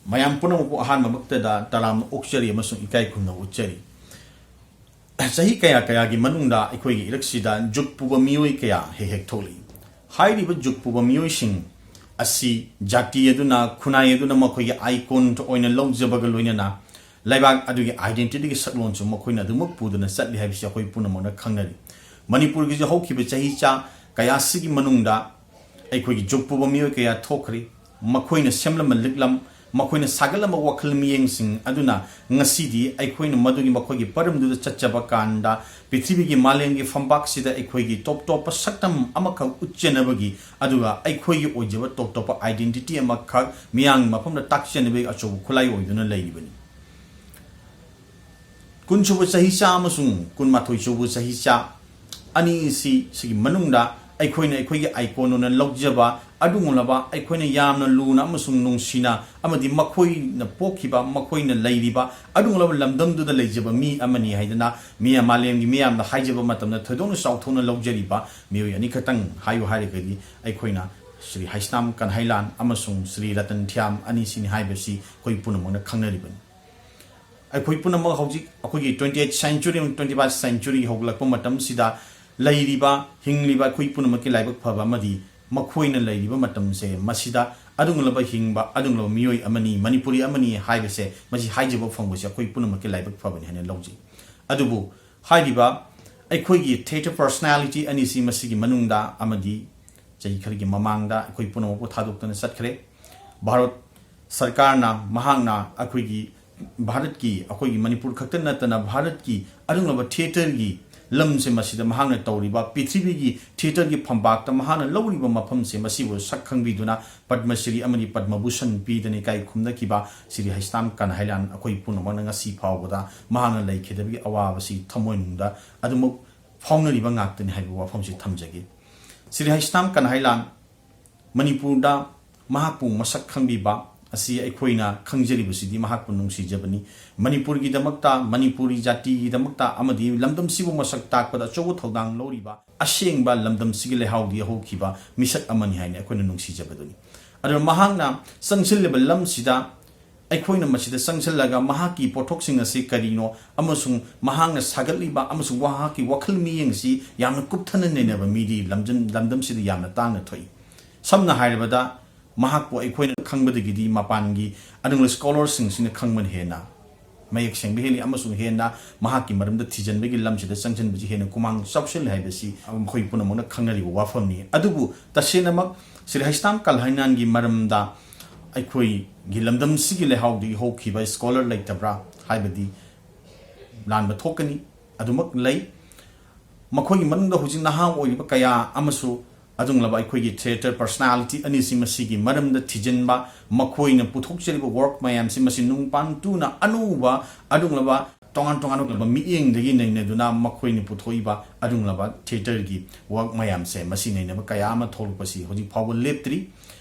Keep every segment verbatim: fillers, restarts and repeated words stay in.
ꯃꯌꯥꯝ ꯄꯨꯝꯅꯃꯛꯄꯨ ꯑꯍꯥꯟꯕꯃꯛꯇꯗ ꯇꯔꯥꯝꯅ ꯑꯣꯛꯆꯔꯤ ꯑꯃꯁꯨꯡ ꯏꯀꯥꯏ ꯈꯨꯝꯅꯕ ꯎꯠꯆꯔꯤ꯫ ꯆꯍꯤ ꯀꯌꯥ ꯀꯌꯥꯒꯤ ꯃꯅꯨꯡꯗ ꯑꯩꯈꯣꯏꯒꯤ ꯏꯔꯛꯁꯤꯗ ꯖꯨꯛ ꯄꯨꯕ ꯃꯤꯑꯣꯏ ꯀꯌꯥ ꯍꯦꯛ ꯍꯦꯛ ꯊꯣꯛꯂꯤ꯫ ꯍꯥꯏꯔꯤꯕ ꯖꯨꯛ ꯄꯨꯕ ꯃꯤꯑꯣꯏꯁꯤꯡ ꯑꯁꯤ ꯖꯥꯇꯤ ꯑꯗꯨꯅ, ꯈꯨꯟꯅꯥꯏ ꯑꯗꯨꯅ ꯃꯈꯣꯏꯒꯤ icon ꯑꯣꯏꯅ ꯂꯧꯖꯕꯒ ꯂꯣꯏꯅꯅ ꯂꯩꯕꯥꯛ ꯑꯗꯨꯒꯤ identityꯒꯤ ꯁꯛꯂꯣꯟꯁꯨ ꯃꯈꯣꯏꯅ ꯑꯗꯨꯃꯛ ꯄꯨꯗꯨꯅ ꯆꯠꯂꯤ ꯍꯥꯏꯕꯁꯤ ꯑꯩꯈꯣꯏ ꯄꯨꯝꯅꯃꯛꯅ ꯈꯪꯅꯔꯤ꯫ ꯃꯅꯤꯄꯨꯔꯒꯤꯁꯨ ꯍꯧꯈꯤꯕ ꯆꯍꯤ ꯆꯥ ꯀꯌꯥꯁꯤꯒꯤ ꯃꯅꯨꯡꯗ ꯑꯩꯈꯣꯏꯒꯤ ꯖꯨꯛ ꯄꯨꯕ ꯃꯤꯑꯣꯏ ꯀꯌꯥ ꯊꯣꯛꯈ꯭ꯔꯤ꯫ ꯃꯈꯣꯏꯅ ꯁꯦꯝꯂꯝꯕ ꯂꯤꯛꯂꯝ, ꯃꯈꯣꯏꯅ ꯁꯥꯒꯠꯂꯝꯕ ꯋꯥꯈꯜ ꯃꯤꯠꯌꯦꯡꯁꯤꯡ ꯑꯗꯨꯅ ꯉꯁꯤꯗꯤ ꯑꯩꯈꯣꯏꯅ ꯃꯗꯨꯒꯤ ꯃꯈꯣꯏꯒꯤ ꯄꯔꯝꯗꯨꯗ ꯆꯠꯆꯕ ꯀꯥꯟꯗ ꯄ꯭ꯔꯤꯊꯤꯕꯤꯒꯤ ꯃꯥꯂꯦꯝꯒꯤ ꯐꯝꯄꯥꯛꯁꯤꯗ ꯑꯩꯈꯣꯏꯒꯤ ꯇꯣꯞ ꯇꯣꯞꯄ ꯁꯛꯇꯝ ꯑꯃꯈꯛ ꯎꯠꯆꯅꯕꯒꯤ, ꯑꯗꯨꯒ ꯑꯩꯈꯣꯏꯒꯤ ꯑꯣꯏꯖꯕ ꯇꯣꯞ ꯇꯣꯞꯄ identity ꯑꯃꯈꯛ ꯃꯤꯌꯥꯝꯒꯤ ꯃꯐꯝꯗ ꯇꯥꯛꯆꯅꯕꯒꯤ ꯑꯆꯧꯕ ꯈꯨꯠꯂꯥꯏ ꯑꯣꯏꯗꯨꯅ ꯂꯩꯔꯤꯕꯅꯤ꯫ ꯀꯨꯟꯁꯨꯕ ꯆꯍꯤꯆꯥ ꯑꯃꯁꯨꯡ ꯀꯨꯟꯃꯥꯊꯣꯏ ꯁꯨꯕ ꯆꯍꯤꯆꯥ ꯑꯅꯤ ꯑꯁꯤ, ꯁꯤꯒꯤ ꯃꯅꯨꯡꯗ ꯑꯩꯈꯣꯏꯅ ꯑꯩꯈꯣꯏꯒꯤ icon ꯑꯣꯏꯅ ꯂꯧꯖꯕ ꯑꯗꯨꯒꯨꯝꯂꯕ ꯑꯩꯈꯣꯏꯅ ꯌꯥꯝꯅ ꯂꯨꯅ ꯑꯃꯁꯨꯡ ꯅꯨꯡꯁꯤꯅ ꯑꯃꯗꯤ ꯃꯈꯣꯏꯅ ꯄꯣꯛꯈꯤꯕ, ꯃꯈꯣꯏꯅ ꯂꯩꯔꯤꯕ ꯑꯗꯨꯒꯨꯝꯂꯕ ꯂꯝꯗꯝꯗꯨꯗ ꯂꯩꯖꯕ ꯃꯤ ꯑꯃꯅꯤ ꯍꯥꯏꯗꯅ ꯃꯤꯌꯥꯝ, ꯃꯥꯂꯦꯝꯒꯤ ꯃꯤꯌꯥꯝꯗ ꯍꯥꯏꯖꯕ ꯃꯇꯝꯗ ꯊꯣꯏꯗꯣꯛꯅ ꯆꯥꯎꯊꯣꯛꯅ ꯂꯧꯖꯔꯤꯕ ꯃꯤꯑꯣꯏ ꯑꯅꯤꯈꯛꯇꯪ ꯍꯥꯏꯌꯨ ꯍꯥꯏꯔꯒꯗꯤ ꯑꯩꯈꯣꯏꯅ ꯁ꯭ꯔꯤ ꯍꯩꯁꯅꯥꯝ ꯀꯟꯍꯩꯂꯥꯟ ꯑꯃꯁꯨꯡ ꯁ꯭ꯔꯤ ꯔꯇꯟ ꯊꯤꯌꯥꯝ ꯑꯅꯤꯁꯤꯅꯤ ꯍꯥꯏꯕꯁꯤ ꯑꯩꯈꯣꯏ ꯄꯨꯝꯅꯃꯛꯅ ꯈꯪꯅꯔꯤꯕꯅꯤ꯫ ꯑꯩꯈꯣꯏ ꯄꯨꯝꯅꯃꯛ ꯍꯧꯖꯤꯛ ꯑꯩꯈꯣꯏꯒꯤ twenty eighth century ꯑꯃꯁꯨꯡ twenty first century ꯍꯧꯒꯠꯂꯛꯄ ꯃꯇꯝꯁꯤꯗ ꯂꯩꯔꯤꯕ, ꯍꯤꯡꯂꯤꯕ ꯑꯩꯈꯣꯏ ꯄꯨꯝꯅꯃꯛꯀꯤ ꯂꯥꯏꯕꯛ ꯐꯕ ꯑꯃꯗꯤ ꯃꯈꯣꯏꯅ ꯂꯩꯔꯤꯕ ꯃꯇꯝꯁꯦ ꯃꯁꯤꯗ ꯑꯗꯨꯒꯨꯝꯂꯕ ꯍꯤꯡꯕ, ꯑꯗꯨꯒꯨꯝꯂꯕ ꯃꯤꯑꯣꯏ ꯑꯃꯅꯤ, ꯃꯅꯤꯄꯨꯔꯤ ꯑꯃꯅꯤ ꯍꯥꯏꯕꯁꯦ, ꯃꯁꯤ ꯍꯥꯏꯖꯕ ꯐꯪꯕꯁꯦ ꯑꯩꯈꯣꯏ ꯄꯨꯝꯅꯃꯛꯀꯤ ꯂꯥꯏꯕꯛ ꯐꯕꯅꯤ ꯍꯥꯏꯅ ꯂꯧꯖꯩ꯫ ꯑꯗꯨꯕꯨ ꯍꯥꯏꯔꯤꯕ ꯑꯩꯈꯣꯏꯒꯤ theatre personality ꯑꯅꯤꯁꯤ ꯃꯁꯤꯒꯤ ꯃꯅꯨꯡꯗ ꯑꯃꯗꯤ ꯆꯍꯤ ꯈꯔꯒꯤ ꯃꯃꯥꯡꯗ ꯑꯩꯈꯣꯏ ꯄꯨꯝꯅꯃꯛꯄꯨ ꯊꯥꯗꯣꯛꯇꯨꯅ ꯆꯠꯈ꯭ꯔꯦ꯫ ꯚꯥꯔꯠ ꯁꯔꯀꯥꯔꯅ ꯃꯍꯥꯛꯅ ꯑꯩꯈꯣꯏꯒꯤ ꯚꯥꯔꯠꯀꯤ, ꯑꯩꯈꯣꯏꯒꯤ ꯃꯅꯤꯄꯨꯔ ꯈꯛꯇ ꯅꯠꯇꯅ ꯚꯥꯔꯠꯀꯤ ꯑꯗꯨꯒꯨꯝꯂꯕ theatreꯒꯤ ꯂꯝꯁꯦ ꯃꯁꯤꯗ ꯃꯍꯥꯛꯅ ꯇꯧꯔꯤꯕ ꯄ꯭ꯔꯤꯊꯤꯕꯤꯒꯤ theatreꯒꯤ ꯐꯝꯄꯥꯛꯇ ꯃꯍꯥꯛꯅ ꯂꯧꯔꯤꯕ ꯃꯐꯝꯁꯦ ꯃꯁꯤꯕꯨ ꯁꯛ ꯈꯪꯕꯤꯗꯨꯅ ꯄꯗꯃ ꯁ꯭ꯔꯤ ꯑꯃꯗꯤ ꯄꯗꯃ ꯚꯨꯁꯟ ꯄꯤꯗꯅ ꯏꯀꯥꯏ ꯈꯨꯝꯅꯈꯤꯕ ꯁ꯭ꯔꯤ ꯍꯩꯁꯅꯥꯝ ꯀꯟꯍꯩꯂꯥꯟ ꯑꯩꯈꯣꯏ ꯄꯨꯝꯅꯃꯛꯅ ꯉꯁꯤ ꯐꯥꯎꯕꯗ ꯃꯍꯥꯛꯅ ꯂꯩꯈꯤꯗꯕꯒꯤ ꯑꯋꯥꯕꯁꯤ ꯊꯃꯣꯏꯅꯨꯡꯗ ꯑꯗꯨꯃꯛ ꯐꯥꯎꯅꯔꯤꯕ ꯉꯥꯛꯇꯅꯤ ꯍꯥꯏꯕ ꯋꯥꯐꯝꯁꯤ ꯊꯝꯖꯒꯦ꯫ ꯁ꯭ꯔꯤ ꯍꯩꯁꯅꯥꯝ ꯀꯟꯍꯩꯂꯥꯟ ꯃꯅꯤꯄꯨꯔꯗ ꯃꯍꯥꯛꯄꯨ ꯃꯁꯛ ꯈꯪꯕꯤꯕ ꯑꯁꯤ ꯑꯩꯈꯣꯏꯅ ꯈꯪꯖꯔꯤꯕꯁꯤꯗꯤ ꯃꯍꯥꯛꯄꯨ ꯅꯨꯡꯁꯤꯖꯕꯅꯤ꯫ ꯃꯅꯤꯄꯨꯔꯒꯤꯗꯃꯛꯇ, ꯃꯅꯤꯄꯨꯔꯤ ꯖꯥꯇꯤꯒꯤꯗꯃꯛꯇ ꯑꯃꯗꯤ ꯂꯝꯗꯝꯁꯤꯕꯨ ꯃꯁꯛ ꯇꯥꯛꯄꯗ ꯑꯆꯧꯕ ꯊꯧꯗꯥꯡ ꯂꯧꯔꯤꯕ ꯑꯁꯦꯡꯕ ꯂꯝꯗꯝꯁꯤꯒꯤ ꯂꯩꯍꯥꯎꯗꯒꯤ ꯍꯧꯈꯤꯕ ꯃꯤꯁꯛ ꯑꯃꯅꯤ ꯍꯥꯏꯅ ꯑꯩꯈꯣꯏꯅ ꯅꯨꯡꯁꯤꯖꯕꯗꯨꯅꯤ꯫ ꯑꯗꯨꯅ ꯃꯍꯥꯛꯅ ꯆꯪꯁꯤꯜꯂꯤꯕ ꯂꯝꯁꯤꯗ ꯑꯩꯈꯣꯏꯅ ꯃꯁꯤꯗ ꯆꯪꯁꯤꯜꯂꯒ ꯃꯍꯥꯛꯀꯤ ꯄꯣꯠꯊꯣꯛꯁꯤꯡ ꯑꯁꯤ ꯀꯔꯤꯅꯣ ꯑꯃꯁꯨꯡ ꯃꯍꯥꯛꯅ ꯁꯥꯒꯠꯂꯤꯕ ꯑꯃꯁꯨꯡ ꯃꯍꯥꯛꯀꯤ ꯋꯥꯈꯜ ꯃꯤꯠꯌꯦꯡꯁꯤ ꯌꯥꯝꯅ ꯀꯨꯞꯊꯅ ꯅꯩꯅꯕ ꯃꯤꯗꯤ ꯂꯝꯖꯝ-, ꯂꯝꯗꯝꯁꯤꯗ ꯌꯥꯝꯅ ꯇꯥꯡꯅ ꯊꯣꯛꯏ꯫ ꯁꯝꯅ ꯍꯥꯏꯔꯕꯗ, ꯃꯍꯥꯛꯄꯨ ꯑꯩꯈꯣꯏꯅ ꯈꯪꯕꯗꯒꯤꯗꯤ ꯃꯄꯥꯟꯒꯤ ꯑꯗꯨꯒꯨꯝꯂꯕ ꯁ꯭ꯀꯣꯂꯔꯁꯤꯡꯁꯤꯅ ꯈꯪꯕꯅ ꯍꯦꯟꯅ ꯃꯌꯦꯛ ꯁꯦꯡꯕ ꯍꯦꯜꯂꯤ, ꯑꯃꯁꯨꯡ ꯍꯦꯟꯅ ꯃꯍꯥꯛꯀꯤ ꯃꯔꯝꯗ ꯊꯤꯖꯤꯟꯕꯒꯤ ꯂꯝꯁꯤꯗ ꯆꯪꯁꯤꯟꯕꯁꯤ ꯍꯦꯟꯅ ꯈꯨꯃꯥꯡ ꯆꯥꯎꯁꯤꯜꯂꯤ ꯍꯥꯏꯕꯁꯤ ꯃꯈꯣꯏ ꯄꯨꯝꯅꯃꯛꯅ ꯈꯪꯅꯔꯤꯕ ꯋꯥꯐꯝꯅꯤ꯫ ꯑꯗꯨꯕꯨ ꯇꯁꯦꯡꯅꯃꯛ ꯁ꯭ꯔꯤ ꯍꯩꯁꯇꯥꯝ ꯀꯜꯍꯥꯏꯅꯥꯟꯒꯤ ꯃꯔꯝꯗ ꯑꯩꯈꯣꯏꯒꯤ ꯂꯝꯗꯝꯁꯤꯒꯤ ꯂꯩꯍꯥꯎꯗꯒꯤ ꯍꯧꯈꯤꯕ ꯁ꯭ꯀꯣꯂꯔ ꯂꯩꯇꯕ꯭ꯔꯥ ꯍꯥꯏꯕꯗꯤ ꯂꯥꯟꯕ ꯊꯣꯛꯀꯅꯤ꯫ ꯑꯗꯨꯃꯛ ꯂꯩ꯫ ꯃꯈꯣꯏꯒꯤ ꯃꯅꯨꯡꯗ ꯍꯧꯖꯤꯛ ꯅꯍꯥ ꯑꯣꯏꯔꯤꯕ ꯀꯌꯥ ꯑꯃꯁꯨ ꯑꯗꯨꯒꯨꯝꯂꯕ ꯑꯩꯈꯣꯏꯒꯤ ꯊꯤꯌꯦꯇꯔ ꯄꯔꯁꯅꯥꯂꯤꯇꯤ ꯑꯅꯤꯁꯤ ꯃꯁꯤꯒꯤ ꯃꯔꯝꯗ ꯊꯤꯖꯤꯟꯕ, ꯃꯈꯣꯏꯅ ꯄꯨꯊꯣꯛꯆꯔꯤꯕ ꯋꯥꯔꯛ ꯃꯌꯥꯝꯁꯤ ꯃꯁꯤ ꯅꯨꯡꯄꯥꯟ ꯇꯨꯅ ꯑꯅꯧꯕ ꯑꯗꯨꯒꯨꯝꯂꯕ ꯇꯣꯉꯥꯟ ꯇꯣꯉꯥꯟꯕ ꯃꯤꯠꯌꯦꯡꯗꯒꯤ ꯅꯩꯅꯗꯨꯅ ꯃꯈꯣꯏꯅ ꯄꯨꯊꯣꯛꯏꯕ ꯑꯗꯨꯒꯨꯝꯂꯕ ꯊꯤꯌꯦꯇꯔꯒꯤ ꯋꯥꯔꯛ ꯃꯌꯥꯝꯁꯦ ꯃꯁꯤ ꯅꯩꯅꯕ ꯀꯌꯥ ꯑꯃ ꯊꯣꯛꯂꯛꯄꯁꯤ ꯍꯧꯖꯤꯛ ꯐꯥꯎꯕ ꯂꯦꯞꯇ꯭ꯔꯤ꯫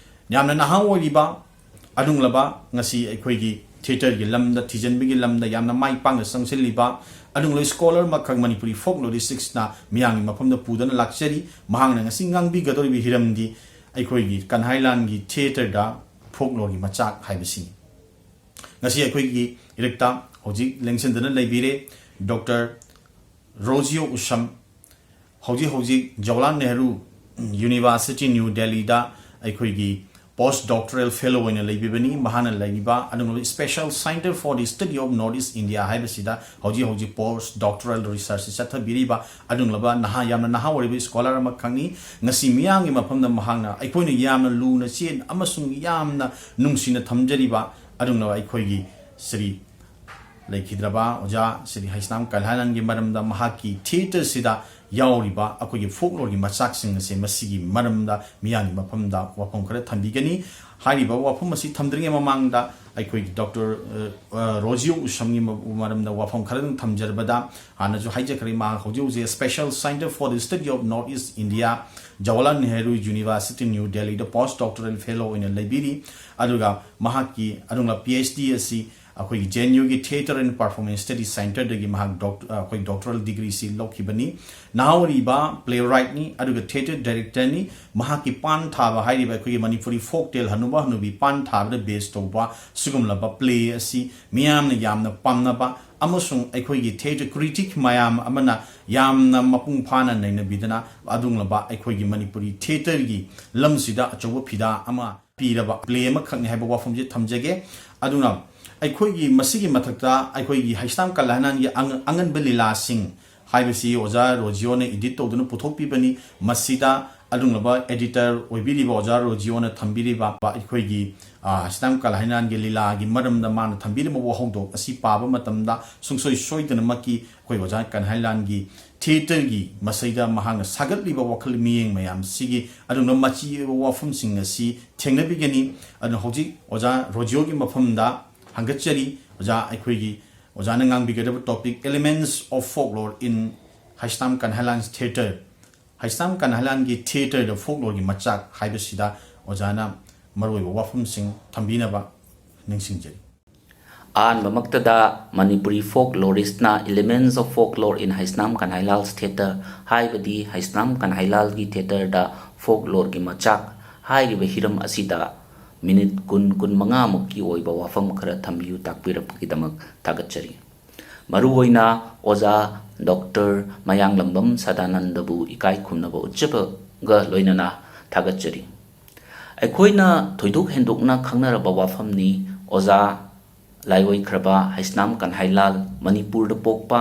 ꯌꯥꯝꯅ ꯅꯍꯥ ꯑꯣꯏꯔꯤꯕ ꯑꯗꯨꯒꯨꯝꯂꯕ ꯉꯁꯤ ꯑꯩꯈꯣꯏꯒꯤ ꯊꯤꯌꯦꯇꯔꯒꯤ ꯂꯝꯗ ꯊꯤꯖꯤꯟꯕꯒꯤ ꯂꯝꯗ ꯌꯥꯝꯅ ꯃꯥꯏ ꯄꯥꯛꯅ ꯆꯪꯁꯤꯜꯂꯤꯕ ꯑꯗꯨꯒꯨꯝꯂꯕ ꯁ꯭ꯀꯣꯂꯔ ꯑꯃꯈꯛ ꯃꯅꯤꯄꯨꯔꯤ ꯐꯣꯛ ꯂꯣꯔꯤꯁꯁꯤꯡꯅ ꯃꯤꯌꯥꯝꯒꯤ ꯃꯐꯝꯗ ꯄꯨꯗꯨꯅ ꯂꯥꯛꯆꯔꯤ꯫ ꯃꯍꯥꯛꯅ ꯉꯁꯤ ꯉꯥꯡꯕꯤꯒꯗꯧꯔꯤꯕ ꯍꯤꯔꯝꯗꯤ ꯑꯩꯈꯣꯏꯒꯤ ꯀꯟꯍꯥꯏ ꯂꯥꯟꯒꯤ ꯊꯤꯌꯦꯇꯔꯗ ꯐꯣꯛ ꯂꯣꯔꯒꯤ ꯃꯆꯥꯛ ꯍꯥꯏꯕꯁꯤꯅꯤ꯫ ꯉꯁꯤ ꯑꯩꯈꯣꯏꯒꯤ ꯏꯔꯛꯇ ꯍꯧꯖꯤꯛ ꯂꯦꯡꯁꯤꯟꯗꯨꯅ ꯂꯩꯕꯤꯔꯦ ꯗꯣꯛꯇꯔ ꯔꯣꯖꯤꯌꯣ ꯎꯁꯝ, ꯍꯧꯖꯤꯛ ꯍꯧꯖꯤꯛ ꯖꯋꯥꯍꯔꯂꯥꯜ ꯅꯦꯍꯔꯨ ꯌꯨꯅꯤꯚꯔꯁꯤꯇꯤ ꯅ꯭ꯌꯨ ꯗꯦꯜꯂꯤꯗ ꯑꯩꯈꯣꯏꯒꯤ ꯄꯣꯁ ꯗꯣꯛꯇꯔꯦꯜ ꯐꯦꯂꯣ ꯑꯣꯏꯅ ꯂꯩꯕꯤꯕꯅꯤ꯫ ꯃꯍꯥꯛꯅ ꯂꯩꯔꯤꯕ ꯑꯗꯨꯒꯨꯝꯂꯕ Special Centre for the Study of North East India ꯍꯥꯏꯕꯁꯤꯗ ꯍꯧꯖꯤꯛ ꯍꯧꯖꯤꯛ ꯄꯣꯁ ꯗꯣꯛꯇꯔꯦꯜ ꯔꯤꯁꯔꯁꯁꯤ ꯆꯠꯊꯕꯤꯔꯤꯕ ꯑꯗꯨꯒꯨꯝꯂꯕ ꯅꯍꯥ, ꯌꯥꯝꯅ ꯅꯍꯥ ꯑꯣꯏꯔꯤꯕ ꯁ꯭ꯀꯣꯂꯔ ꯑꯃꯈꯛꯅꯤ꯫ ꯉꯁꯤ ꯃꯤꯌꯥꯝꯒꯤ ꯃꯐꯝꯗ ꯃꯍꯥꯛꯅ ꯑꯩꯈꯣꯏꯅ ꯌꯥꯝꯅ ꯂꯨꯅ ꯆꯦꯟ ꯑꯃꯁꯨꯡ ꯌꯥꯝꯅ ꯅꯨꯡꯁꯤꯅ ꯊꯝꯖꯔꯤꯕ ꯑꯗꯨꯒꯨꯝꯂꯕ ꯑꯩꯈꯣꯏꯒꯤ ꯁ꯭ꯔꯤ ꯂꯩꯈꯤꯗ꯭ꯔꯕ ꯑꯣꯖꯥ ꯁ꯭ꯔꯤ ꯍꯩꯁꯅꯥꯝ ꯀꯜꯍꯥꯅꯟꯒꯤ ꯃꯔꯝꯗ, ꯃꯍꯥꯛꯀꯤ ꯊꯤꯌꯦꯇꯔꯁꯤꯗ ꯌꯥꯎꯔꯤꯕ ꯑꯩꯈꯣꯏꯒꯤ ꯐꯣꯛꯂꯣꯔꯒꯤ ꯃꯆꯥꯛꯁꯤꯡ ꯑꯁꯦ ꯃꯁꯤꯒꯤ ꯃꯔꯝꯗ ꯃꯤꯌꯥꯝꯒꯤ ꯃꯐꯝꯗ ꯋꯥꯐꯝ ꯈꯔ ꯊꯝꯕꯤꯒꯅꯤ꯫ ꯍꯥꯏꯔꯤꯕ ꯋꯥꯐꯝ ꯑꯁꯤ ꯊꯝꯗ꯭ꯔꯤꯉꯩ ꯃꯃꯥꯡꯗ ꯑꯩꯈꯣꯏꯒꯤ ꯗꯣꯛꯇꯔ, ꯑ, ꯑ, ꯔꯣꯖꯤꯌꯣ ꯎꯁꯝꯒꯤ ꯃ-, ꯃꯔꯝꯗ ꯋꯥꯐꯝ ꯈꯔꯗꯪ ꯊꯝꯖꯔꯕꯗ, ꯍꯥꯟꯅꯁꯨ ꯍꯥꯏꯖꯈ꯭ꯔꯦ, ꯃꯍꯥꯛ ꯍꯧꯖꯤꯛ ꯍꯧꯖꯤꯛ Special Centre for the Study of North East India, Jawaharlal Nehru university new ꯗꯦꯜꯂꯤꯗ ꯄꯣꯁ ꯗꯣꯛꯇꯔꯦꯜ ꯐꯦꯂꯣ ꯑꯣꯏꯅ ꯂꯩꯕꯤꯔꯤ꯫ ꯑꯗꯨꯒ ꯃꯍꯥꯛꯀꯤ ꯑꯗꯨꯒ ꯄꯤ ꯑꯩꯆ ꯗꯤ ꯑꯁꯤ ꯑꯩꯈꯣꯏꯒꯤ J N Uꯒꯤ Theatre and Performance Study Centreꯗꯒꯤ ꯃꯍꯥꯛ ꯗꯣꯛ-, ꯑꯩꯈꯣꯏ doctoral degreeꯁꯤ ꯂꯧꯈꯤꯕꯅꯤ꯫ ꯅꯍꯥ ꯑꯣꯏꯔꯤꯕ playwrightꯅꯤ, ꯑꯗꯨꯒ theatre directorꯅꯤ꯫ ꯃꯍꯥꯛꯀꯤ ꯄꯥꯟ ꯊꯥꯕ ꯍꯥꯏꯔꯤꯕ ꯑꯩꯈꯣꯏꯒꯤ ꯃꯅꯤꯄꯨꯔꯤ folk tale ꯍꯅꯨꯕ ꯍꯅꯨꯕꯤ ꯄꯥꯟ ꯊꯥꯕꯗ base ꯇꯧꯕ ꯁꯤꯒꯨꯝꯂꯕ play ꯑꯁꯤ ꯃꯤꯌꯥꯝꯅ ꯌꯥꯝꯅ ꯄꯥꯝꯅꯕ ꯑꯃꯁꯨꯡ ꯑꯩꯈꯣꯏꯒꯤ theatre critic ꯃꯌꯥꯝ ꯑꯃꯅ ꯌꯥꯝꯅ ꯃꯄꯨꯡ ꯐꯥꯅ ꯅꯩꯅꯕꯤꯗꯅ ꯑꯗꯨꯒꯨꯝꯂꯕ ꯑꯩꯈꯣꯏꯒꯤ ꯃꯅꯤꯄꯨꯔꯤ theatreꯒꯤ ꯂꯝꯁꯤꯗ ꯑꯆꯧꯕ ꯐꯤꯗꯥ ꯑꯃ ꯄꯤꯔꯕ play ꯑꯃꯈꯛꯅꯤ ꯍꯥꯏꯕ ꯋꯥꯐꯝꯁꯦ ꯊꯝꯖꯒꯦ꯫ ꯑꯗꯨꯅ ꯑꯩꯈꯣꯏꯒꯤ ꯃꯁꯤꯒꯤ ꯃꯊꯛꯇ ꯑꯩꯈꯣꯏꯒꯤ ꯍꯩꯁꯅꯥꯝ ꯀꯂꯥꯍꯅꯥꯟꯒꯤ ꯑꯉ-, ꯑꯉꯟꯕ ꯂꯤꯂꯥꯁꯤꯡ ꯍꯥꯏꯕꯁꯤ ꯑꯣꯖꯥ ꯔꯣꯖꯤꯑꯣꯅ edit ꯇꯧꯗꯨꯅ ꯄꯨꯊꯣꯛꯄꯤꯕꯅꯤ꯫ ꯃꯁꯤꯗ ꯑꯗꯨꯒꯨꯝꯂꯕ editor ꯑꯣꯏꯕꯤꯔꯤꯕ ꯑꯣꯖꯥ ꯔꯣꯖꯤꯑꯣꯅ ꯊꯝꯕꯤꯔꯤꯕ ꯑꯩꯈꯣꯏꯒꯤ, ꯑ, ꯍꯩꯁꯅꯥꯝ ꯀꯂꯥꯍꯅꯥꯟꯒꯤ ꯂꯤꯂꯥꯒꯤ ꯃꯔꯝꯗ ꯃꯥꯅ ꯊꯝꯕꯤꯔꯤꯕ ꯋꯥꯍꯧꯗꯣꯛ ꯑꯁꯤ ꯄꯥꯕ ꯃꯇꯝꯗ ꯁꯨꯡꯁꯣꯏ ꯁꯣꯏꯗꯅꯃꯛꯀꯤ ꯑꯩꯈꯣꯏ ꯑꯣꯖꯥ ꯀꯟꯍꯥꯏꯂꯥꯟꯒꯤ theatreꯒꯤ ꯃꯁꯤꯗ ꯃꯍꯥꯛꯅ ꯁꯥꯒꯠꯂꯤꯕ ꯋꯥꯈꯜ ꯃꯤꯠꯌꯦꯡ ꯃꯌꯥꯝꯁꯤꯒꯤ ꯑꯗꯨꯒꯨꯝꯂꯕ ꯃꯆꯤ ꯑꯣꯏꯕ ꯋꯥꯐꯝꯁꯤꯡ ꯑꯁꯤ ꯊꯦꯡꯅꯕꯤꯒꯅꯤ꯫ ꯑꯗꯨꯅ ꯍꯧꯖꯤꯛ ꯑꯣꯖꯥ ꯔꯣꯖꯤꯑꯣꯒꯤ ꯃꯐꯝꯗ ꯍꯪꯒꯠꯆꯔꯤ꯫ ꯑꯣꯖꯥ, ꯑꯩꯈꯣꯏꯒꯤ ꯑꯣꯖꯥꯅ ꯉꯥꯡꯕꯤꯒꯗꯕ topic Elements of Folklore in Heisnam ꯀꯟꯍꯥꯏꯂꯥꯟ Theatre꯫ Heisnam ꯀꯟꯍꯥꯏꯂꯥꯟꯒꯤ theatreꯗ folkloreꯒꯤ ꯃꯆꯥꯛ ꯍꯥꯏꯕꯁꯤꯗ ꯑꯣꯖꯥꯅ ꯃꯔꯨꯑꯣꯏꯕ ꯋꯥꯐꯝꯁꯤꯡ ꯊꯝꯕꯤꯅꯕ ꯅꯤꯡꯁꯤꯡꯖꯔꯤ꯫ ꯑꯍꯥꯟꯕꯃꯛꯇꯗ Manipuri folkloristꯅ Elements of Folklore in Heisnam ꯀꯟꯍꯥꯏꯂꯥꯜ Theatre ꯍꯥꯏꯕꯗꯤ ꯍꯩꯁꯅꯥꯝ ꯀꯟꯍꯥꯏꯂꯥꯜꯒꯤ theatreꯗ folkloreꯒꯤ ꯃꯆꯥꯛ ꯍꯥꯏꯔꯤꯕ ꯍꯤꯔꯝ ꯑꯁꯤꯗ minute ꯀꯨꯟ, ꯀꯨꯟꯃꯉꯥꯃꯨꯛꯀꯤ ꯑꯣꯏꯕ ꯋꯥꯐꯝ ꯈꯔ ꯊꯝꯕꯤꯌꯨ ꯇꯥꯛꯄꯤꯔꯛꯄꯒꯤꯗꯃꯛ ꯊꯥꯒꯠꯆꯔꯤ꯫ ꯃꯔꯨꯑꯣꯏꯅ ꯑꯣꯖꯥ ꯗꯣꯛꯇꯔ ꯃꯌꯥꯡꯂꯝꯕꯝ ꯁꯗꯥꯅꯟꯗꯕꯨ ꯏꯀꯥꯏ ꯈꯨꯝꯅꯕ ꯎꯠꯆꯕꯒ ꯂꯣꯏꯅꯅ ꯊꯥꯒꯠꯆꯔꯤ꯫ ꯑꯩꯈꯣꯏꯅ ꯊꯣꯏꯗꯣꯛ ꯍꯦꯟꯗꯣꯛꯅ ꯈꯪꯅꯔꯕ ꯋꯥꯐꯝꯅꯤ꯫ ꯑꯣꯖꯥ ꯂꯥꯏꯑꯣꯏꯈ꯭ꯔꯕ ꯍꯩꯁꯅꯥꯝ ꯀꯟꯍꯥꯏꯂꯥꯜ ꯃꯅꯤꯄꯨꯔꯗ ꯄꯣꯛꯄ,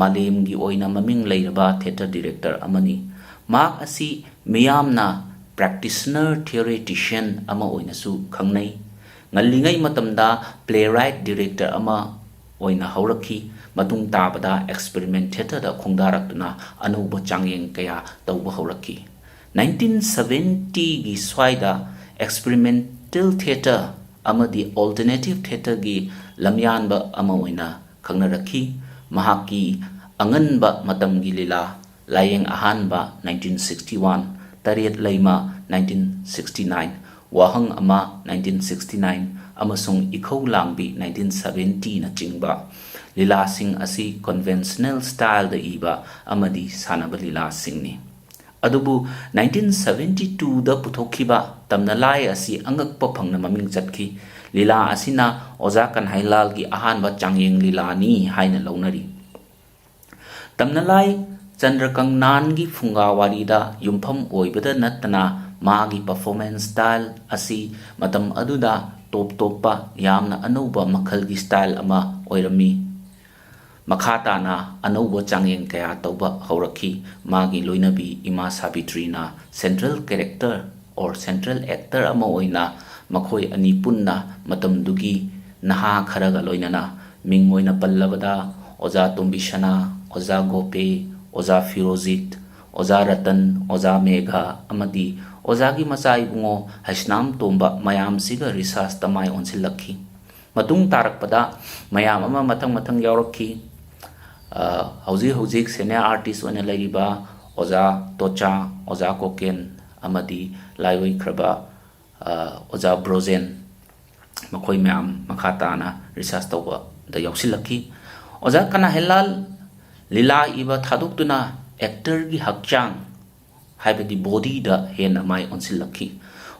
ꯃꯥꯂꯦꯝꯒꯤ ꯑꯣꯏꯅ ꯃꯃꯤꯡ ꯂꯩꯔꯕ theatre director ꯑꯃꯅꯤ꯫ ꯃꯍꯥꯛ ꯑꯁꯤ ꯃꯤꯌꯥꯝꯅ practitioner theoretician ꯑꯃ ꯑꯣꯏꯅꯁꯨ ꯈꯪꯅꯩ꯫ ꯉꯜꯂꯤꯉꯩ ꯃꯇꯝꯗ playwright director ꯑꯃ ꯑꯣꯏꯅ ꯍꯧꯔꯛꯈꯤ꯫ ꯃꯇꯨꯡ ꯇꯥꯕꯗ experiment theatreꯗ ꯈꯣꯡꯗꯥꯔꯛꯇꯨꯅ ꯑꯅꯧꯕ ꯆꯥꯡꯌꯦꯡ ꯀꯌꯥ ꯇꯧꯕ ꯍꯧꯔꯛꯈꯤ꯫ Nineteen seventyꯒꯤ ꯁ꯭ꯋꯥꯏꯗ experimental theatre ꯑꯃꯗꯤ alternative theatreꯒꯤ ꯂꯝꯌꯥꯟꯕ ꯑꯃ ꯑꯣꯏꯅ ꯈꯪꯅꯔꯛꯈꯤ꯫ ꯃꯍꯥꯛꯀꯤ ꯑꯉꯟꯕ ꯃꯇꯝꯒꯤ ꯂꯤꯂꯥ ꯂꯥꯏꯌꯦꯡ ꯑꯍꯥꯟꯕ nineteen sixty one, ꯇꯔꯦꯠ ꯂꯩꯃ nineteen sixty nine, ꯋꯥꯍꯪ ꯑꯃ nineteen sixty nine ꯑꯃꯁꯨꯡ ꯏꯈꯧ ꯂꯥꯡꯕꯤ nineteen seventy ꯅꯆꯤꯡꯕ ꯂꯤꯂꯥꯁꯤꯡ ꯑꯁꯤ conventional styleꯗ ꯏꯕ ꯑꯃꯗꯤ ꯁꯥꯟꯅꯕ ꯂꯤꯂꯥꯁꯤꯡꯅꯤ꯫ ꯑꯗꯨꯕꯨ nineteen seventy twoꯗ ꯄꯨꯊꯣꯛꯈꯤꯕ ꯇꯝꯅꯂꯥꯏ ꯑꯁꯤ ꯑꯉꯛꯄ ꯐꯪꯅ ꯃꯃꯤꯡ ꯆꯠꯈꯤ꯫ ꯂꯤꯂꯥ ꯑꯁꯤꯅ ꯑꯣꯖꯥ ꯀꯟꯍꯩꯂꯥꯜꯒꯤ ꯑꯍꯥꯟꯕ ꯆꯥꯡꯌꯦꯡ ꯂꯤꯂꯥꯅꯤ ꯍꯥꯏꯅ ꯂꯧꯅꯔꯤ꯫ ꯇꯝꯅꯂꯥꯏ ꯆꯟꯗ꯭ꯔꯀꯪꯅꯥꯟꯒꯤ ꯐꯨꯡꯒꯥ ꯋꯥꯔꯤꯗ ꯌꯨꯝꯐꯝ ꯑꯣꯏꯕꯗ ꯅꯠꯇꯅ ꯃꯥꯒꯤ performance style ꯑꯁꯤ ꯃꯇꯝ ꯑꯗꯨꯗ ꯇꯣꯞ ꯇꯣꯞꯄ ꯌꯥꯝꯅ ꯑꯅꯧꯕ ꯃꯈꯜꯒꯤ style ꯑꯃ ꯑꯣꯏꯔꯝꯃꯤ꯫ ꯃꯈꯥ ꯇꯥꯅ ꯑꯅꯧꯕ ꯆꯥꯡꯌꯦꯡ ꯀꯌꯥ ꯇꯧꯕ ꯍꯧꯔꯛꯈꯤ꯫ ꯃꯥꯒꯤ ꯂꯣꯏꯅꯕꯤ ꯏꯃꯥ ꯁꯥꯕꯤꯇ꯭ꯔꯤꯅ central character or central actor ꯑꯃ ꯑꯣꯏꯅ ꯃꯈꯣꯏ ꯑꯅꯤ ꯄꯨꯟꯅ ꯃꯇꯝꯗꯨꯒꯤ ꯅꯍꯥ ꯈꯔꯒ ꯂꯣꯏꯅꯅ ꯃꯤꯡ ꯑꯣꯏꯅ ꯄꯜꯂꯕꯗ ꯑꯣꯖꯥ ꯇꯣꯝꯕꯤꯁꯅꯥ, ꯑꯣꯖꯥ ꯒꯣꯄꯦ, ꯑꯣꯖꯥ ꯐꯤꯔꯣꯖꯤꯠ, ꯑꯣꯖꯥ ꯔꯇꯟ, ꯑꯣꯖꯥ ꯃꯦꯘ ꯑꯃꯗꯤ ꯑꯣꯖꯥꯒꯤ ꯃꯆꯥ ꯏꯕꯨꯡꯉꯣ ꯍꯩꯁꯅꯥꯝ ꯇꯣꯝꯕ ꯃꯌꯥꯝꯁꯤꯒ researchꯇ ꯃꯥꯏ ꯑꯣꯟꯁꯤꯜꯂꯛꯈꯤ꯫ ꯃꯇꯨꯡ ꯇꯥꯔꯛꯄꯗ ꯃꯌꯥꯝ ꯑꯃ ꯃꯊꯪ ꯃꯊꯪ ꯌꯥꯎꯔꯛꯈꯤ꯫ ꯑ, ꯍꯧꯖꯤꯛ ꯍꯧꯖꯤꯛ senior artist ꯑꯣꯏꯅ ꯂꯩꯔꯤꯕ ꯑꯣꯖꯥ ꯇꯣꯆꯥ, ꯑꯣꯖꯥ ꯀꯣꯀꯦꯟ ꯑꯃꯗꯤ ꯂꯥꯏꯑꯣꯏꯈ꯭ꯔꯕ, ꯑ, ꯑꯣꯖꯥ ꯕ꯭ꯔꯣꯖꯦꯟ, ꯃꯈꯣꯏ ꯃꯌꯥꯝ ꯃꯈꯥ ꯇꯥꯅ research ꯇꯧꯕꯗ ꯌꯥꯎꯁꯤꯜꯂꯛꯈꯤ꯫ ꯑꯣꯖꯥ ꯀꯅꯥꯍꯦꯂꯥꯜ ꯂꯤꯂꯥ ꯏꯕ ꯊꯥꯗꯣꯛꯇꯨꯅ actorꯒꯤ ꯍꯛꯆꯥꯡ, ꯍꯥꯏꯕꯗꯤ bodyꯗ ꯍꯦꯟꯅ ꯃꯥꯏ ꯑꯣꯟꯁꯤꯜꯂꯛꯈꯤ꯫